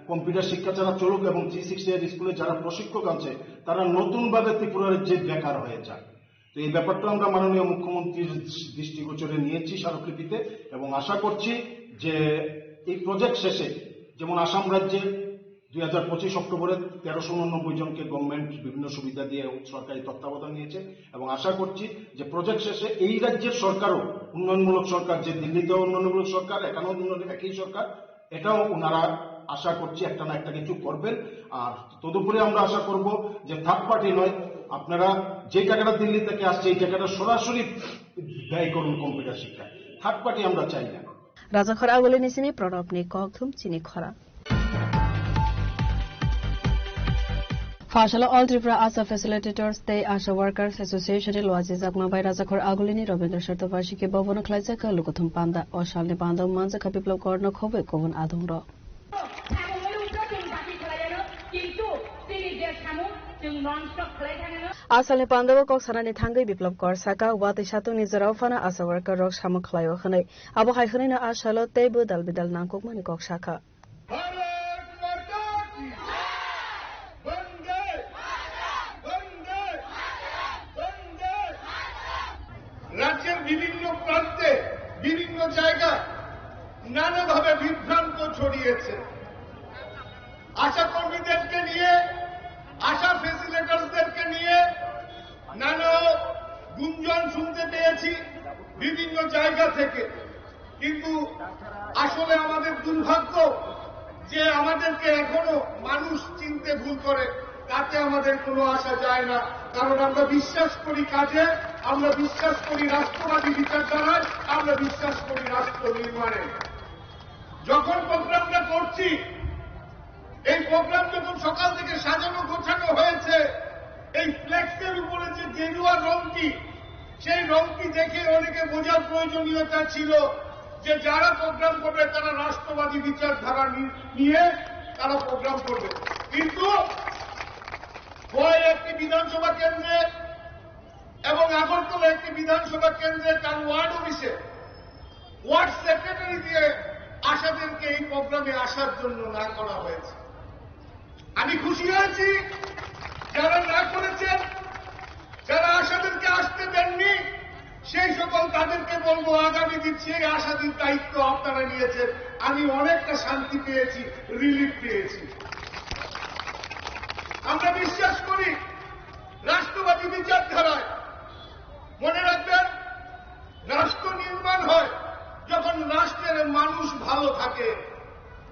computer শিক্ষা ছাড়া চলুক এবং থ্রি সিক্সটি ফাইভ স্কুলে যারা প্রশিক্ষক আছে তারা নতুনভাবে ত্রিপুরা রাজ্যে বেকার হয়ে যাক। তো এই ব্যাপারটা আমরা মাননীয় মুখ্যমন্ত্রীর দৃষ্টিগোচরে নিয়েছি স্মারকলিপিতে এবং আশা করছি যে এই প্রজেক্ট শেষে, যেমন আসাম রাজ্যে দুই হাজার পঁচিশ অক্টোবরে তেরোশো উননব্বই জনকে গভর্নমেন্ট বিভিন্ন সুবিধা দিয়ে সরকারি তত্ত্বাবধান নিয়েছে এবং আশা করছি যে প্রজেক্ট শেষে এই রাজ্যের সরকারও, উন্নয়নমূলক সরকার, যে দিল্লিতেও উন্নয়নমূলক সরকার, এখানেও উন্নয়ন, একই সরকার, এটাও ওনারা আশা করছি একটা না একটা কিছু করবেন। আর তদুপরি আমরা আশা করব যে থার্ড পার্টি নয়, আপনারা যে টাকাটা দিল্লি থেকে আসছে এই টাকাটা সরাসরি ব্যয় করুন কম্পিউটার শিক্ষায়, থার্ড পার্টি আমরা চাই না। Rajakhor Agulini simi Pranabni kokthum chini khora. Phasalo All Tripura Asha Facilitators tei Asha Workers Association ni luajijakma bai Rajakhor Agulini Rabindra Satya Varshiki Bhavan o khlaijak lukuthum panda. O salni panda manjakha Biplab Kaur no khobwi kubun adongrok. A salni pandao kok sanani thangwi Biplab Kaur saka, watwi satungni jorao phano Asha Worker rok samung khlaio hwnwi. Abo hai hwnwino a salo teibo dal bidal nangkukmani kok sakha. Bharat মাতা কি জয়। বন্দে, বন্দে, বন্দে। রাজ্যের বিভিন্ন প্রান্তে, বিভিন্ন জায়গায় নানাভাবে বিভ্রান্ত ছড়িয়েছে। আশা কর্মীদেরকে নিয়ে, আশা ফ্যাসিলিটার্সদেরকে নিয়ে নানা গুঞ্জন শুনতে পেয়েছি বিভিন্ন জায়গা থেকে। কিন্তু আসলে আমাদের দুর্ভাগ্য যে আমাদেরকে এখনো মানুষ চিনতে ভুল করে, তাতে আমাদের কোনো আসা যায় না। কারণ আমরা বিশ্বাস করি কাজে, আমরা বিশ্বাস করি রাষ্ট্রবাদী বিচারধারায়, আমরা বিশ্বাস করি রাষ্ট্র নির্মাণে। যখন প্রোগ্রামটা করছি, এই প্রোগ্রাম যখন সকাল থেকে সাজানো গোছানো হয়েছে, এই ফ্লেক্সের উপরে যে গেরুয়া রংটি, সেই রংটি দেখে অনেকে বোঝার প্রয়োজনীয়তা ছিল যে যারা প্রোগ্রাম করবে তারা রাষ্ট্রবাদী বিচারধারা নি-, নিয়ে তারা প্রোগ্রাম করবে। কিন্তু হয় একটি বিধানসভা কেন্দ্রে এবং আগরতলা একটি বিধানসভা কেন্দ্রে তার ওয়ার্ড অফিসে ওয়ার্ড সেক্রেটারি দিয়ে আশাদেরকে এই প্রোগ্রামে আসার জন্য না করা হয়েছে। আমি খুশি হয়েছি যারা না করেছেন, যারা আশাদেরকে আসতে দেননি, সেই সকল তাদেরকে বলবো আগামী দিন সেই আশাদের দায়িত্ব আপনারা নিয়েছেন। আমি অনেকটা শান্তি পেয়েছি, রিলিফ পেয়েছি। আমরা বিশ্বাস করি রাষ্ট্রবাদী বিচারধারায়। মনে রাখবেন, রাষ্ট্র নির্মাণ হয় যখন রাষ্ট্রের মানুষ ভালো থাকে।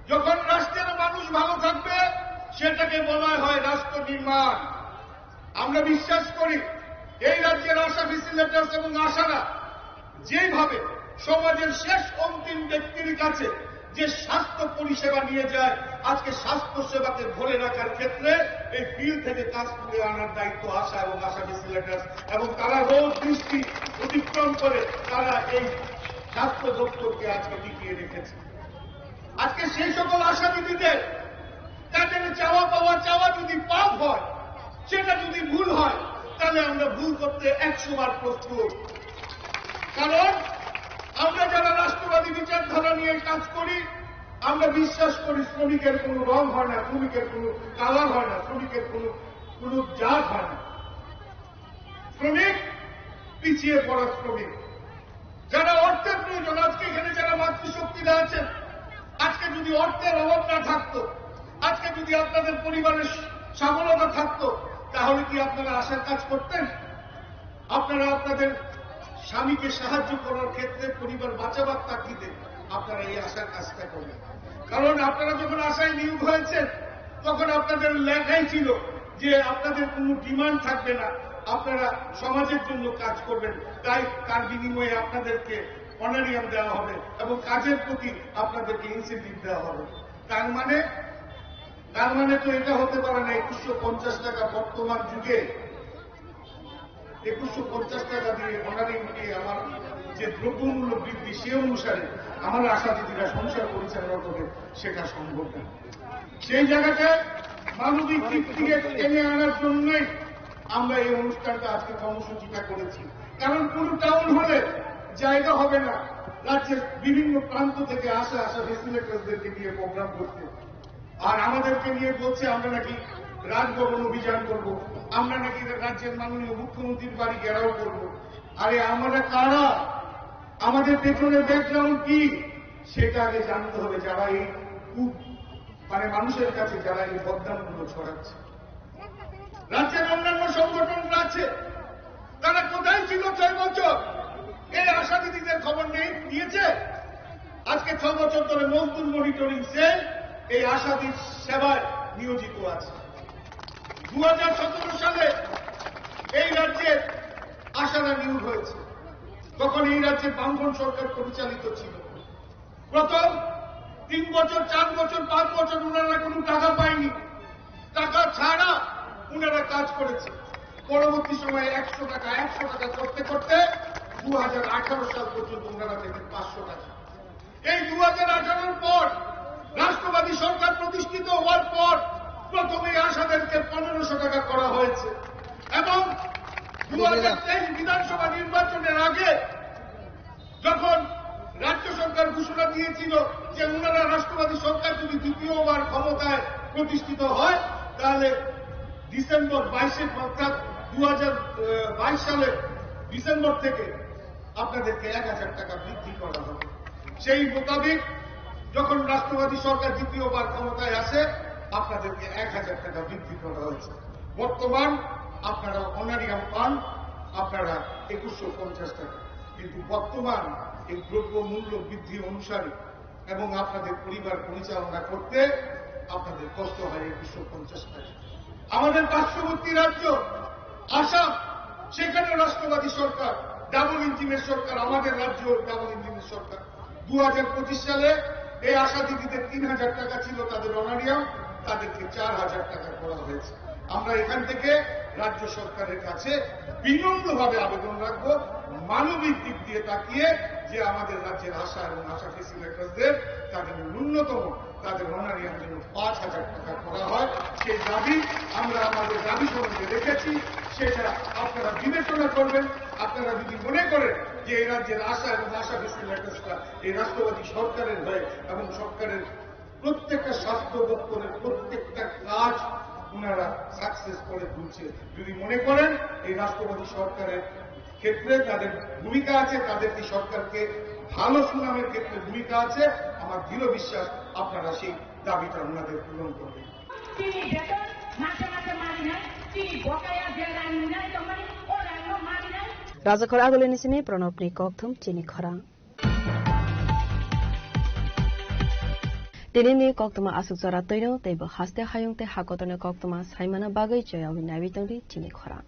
যখন রাষ্ট্রের মানুষ ভালো থাকবে, সেটাকে বলা হয় রাষ্ট্র নির্মাণ। আমরা বিশ্বাস করি এই রাজ্যের আশা ফ্যাসিলিটার্স এবং আশারা যেইভাবে সমাজের শেষ অন্তিম ব্যক্তির কাছে যে স্বাস্থ্য পরিষেবা নিয়ে যায়, আজকে স্বাস্থ্য সেবাকে ধরে রাখার ক্ষেত্রে এই ফিল্ড থেকে কাজ তুলে আনার দায়িত্ব আশা এবং আশা ফ্যাসিলিটার্স এবং তারা রোগ দৃষ্টি অতিক্রম করে তারা এই স্বাস্থ্য দপ্তরকে আজকে টিকিয়ে রেখেছে। আজকে সেই সকল আশা দিদিদের তাদের চাওয়া পাওয়া, চাওয়া যদি পাপ হয়, সেটা যদি ভুল হয়, তাহলে আমরা ভুল করতে একশো বার প্রস্তুত। কারণ আমরা যারা রাষ্ট্রবাদী বিচারধারা নিয়ে কাজ করি, আমরা বিশ্বাস করি শ্রমিকের কোনো রং হয় না, শ্রমিকের কোনো কালার হয় না, শ্রমিকের কোনো, কোনো জাত হয় না। শ্রমিক পিছিয়ে পড়া শ্রমিক। যারা অর্থের প্রয়োজন, আজকে এখানে যারা মাতৃশক্তিরা আছেন, আজকে যদি অর্থের অভাব না থাকতো, আজকে যদি আপনাদের পরিবারের সবলতা থাকতো, তাহলে কি আপনারা আশার কাজ করতেন? আপনারা আপনাদের স্বামীকে সাহায্য করার ক্ষেত্রে, পরিবার বাঁচাবার তাগিদে আপনারা এই আশার কাজটা করবেন। কারণ আপনারা যখন আশায় নিয়োগ হয়েছেন, তখন আপনাদের লেখাই ছিল যে আপনাদের কোনো ডিমান্ড থাকবে না, আপনারা সমাজের জন্য কাজ করবেন। তাই তার বিনিময়ে আপনাদেরকে অনারিয়াম দেওয়া হবে এবং কাজের প্রতি আপনাদেরকে ইনসেন্টিভ দেওয়া হবে। তার মানে, তার মানে তো এটা হতে পারে না একুশশো পঞ্চাশ টাকা বর্তমান যুগে একুশশো পঞ্চাশ টাকা দিয়ে অনারিয়াম পেয়ে আমার যে দ্রব্যমূল্য বৃদ্ধি, সে অনুসারে আমার আশা দিদিরা সংসার পরিচালনা করবে, সেটা সম্ভব না। সেই জায়গাতে মানবিক দিক থেকে টেনে আনার জন্যই আমরা এই অনুষ্ঠানটা, আজকে কর্মসূচিটা করেছি। কারণ কোনো টাউন হলে জায়গা হবে না রাজ্যের বিভিন্ন প্রান্ত থেকে আসা আসা ফেসিলিটেটরদেরকে নিয়ে প্রোগ্রাম করতে। আর আমাদেরকে নিয়ে বলছে আমরা নাকি রাজভবন অভিযান করব, আমরা নাকি রাজ্যের মাননীয় মুখ্যমন্ত্রীর বাড়ি ঘেরাও করব। আরে আমরা কারা, আমাদের পেছনের ব্যাকগ্রাউন্ড কি, সেটা আগে জানতে হবে। যারা এই কু-, মানে মানুষের কাছে যারা এই বদনামগুলো ছড়াচ্ছে, রাজ্যের অন্যান্য সংগঠনরা আছে, তারা কোথায় ছিল ছয় বছর? এই আশা দিদিদের খবর নেই, নিয়েছে? আজকে ছ বছর ধরে মজদুর মনিটরিং সেল এই আশাদির সেবায় নিয়োজিত আছে। দু হাজার সতেরো সালে এই রাজ্যের আশারা নিয়োগ হয়েছে, তখন এই রাজ্যে বামফ্রন্ট সরকার পরিচালিত ছিল। প্রথম তিন বছর, চার বছর, পাঁচ বছর ওনারা কোনো টাকা পায়নি, টাকা ছাড়া ওনারা কাজ করেছে। পরবর্তী সময়ে একশো টাকা, একশো টাকা করতে করতে দু হাজার আঠারো সাল পর্যন্ত ওনারা পেতেন পাঁচশো টাকা। এই দু হাজার আঠারোর পর রাষ্ট্রবাদী সরকার প্রতিষ্ঠিত হওয়ার পর প্রথমে আশাদেরকে পনেরোশো টাকা করা হয়েছে এবং দু হাজার তেইশ বিধানসভা নির্বাচনের আগে যখন রাজ্য সরকার ঘোষণা দিয়েছিল যে ওনারা রাষ্ট্রবাদী সরকার যদি দ্বিতীয়বার ক্ষমতায় প্রতিষ্ঠিত হয়, তাহলে ডিসেম্বর বাইশে, অর্থাৎ দু হাজার বাইশ সালে ডিসেম্বর থেকে আপনাদেরকে এক হাজার টাকা বৃদ্ধি করা হবে। সেই মোতাবেক যখন রাষ্ট্রবাদী সরকার দ্বিতীয়বার ক্ষমতায় আসে, আপনাদেরকে এক হাজার টাকা বৃদ্ধি করা হয়েছে। বর্তমান আপনারা অনারিয়াম পান, আপনারা একুশশো পঞ্চাশ টাকা। কিন্তু বর্তমান এই দ্রব্য মূল্য বৃদ্ধি অনুসারে এবং আপনাদের পরিবার পরিচালনা করতে আপনাদের কষ্ট হয় একুশশো পঞ্চাশ টাকা। আমাদের পার্শ্ববর্তী রাজ্য আসাম, সেখানে রাষ্ট্রবাদী সরকার, ডাবল ইঞ্জিনের সরকার, আমাদের রাজ্য ডাবল ইঞ্জিনের সরকার। দু হাজার পঁচিশ সালে এই আশা দিদিদের তিন হাজার টাকা ছিল তাদের অনারিয়াম, তাদেরকে চার হাজার টাকা করা হয়েছে। আমরা এখান থেকে রাজ্য সরকারের কাছে বিনম্রভাবে আবেদন রাখবো, মানবিক দিক দিয়ে তাকিয়ে, যে আমাদের রাজ্যের আশা এবং আশা ফেসিলিটেটরদের তাদের ন্যূনতম তাদের অনারিয়াম যেন পাঁচ হাজার টাকা করা হয়, সেই দাবি আমরা আমাদের দাবি সনদে রেখেছি। সেটা আপনারা বিবেচনা করবেন। আপনারা যদি মনে করেন যে এই রাজ্যের আশা এবং আশা ফেসিলিটেটররা এই রাষ্ট্রবাদী সরকারের হয়ে এবং সরকারের প্রত্যেকটা স্বাস্থ্য দপ্তরের প্রত্যেকটা কাজ ওনারা সাকসেস করে তুলছে, যদি মনে করেন এই রাষ্ট্রবাদী সরকারের ক্ষেত্রে তাদের ভূমিকা আছে, তাদের এই সরকারকে ভালো সুনামের ক্ষেত্রে ভূমিকা আছে, আমার দৃঢ় বিশ্বাস আপনারা সেই দাবিটা ওনাদের পূরণ করবেন। Chini beton mase mase marinai, chini bokaya je rang rinai tongmani, o rangno marinai. Rajakhor Agulini simi Pranobni kokthum chini khorang. Tinini koktwma aswk jora twino tei bo haste hayung tei hakotorni koktwma saimana bagwi chayawui naiwi tongdi chini khorang.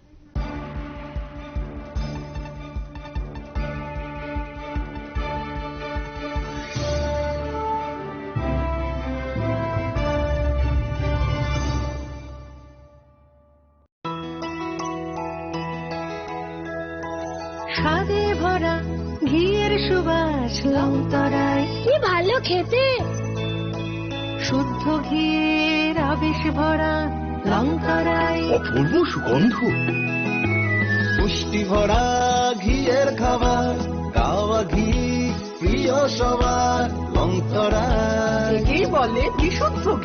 স্বাদে ভরা ঘিয়ের সুবাস লংতরায়। কি ভালো খেতে! শুদ্ধ ঘিয়ের আবেশ ভরা লংতরায়। অপূর্ব সুগন্ধ। পুষ্টি ভরা ঘিয়ের খাবার, গাওয়া ঘি প্রিয় সবার, লংতরায়। একেই বলে বিশুদ্ধ ঘি।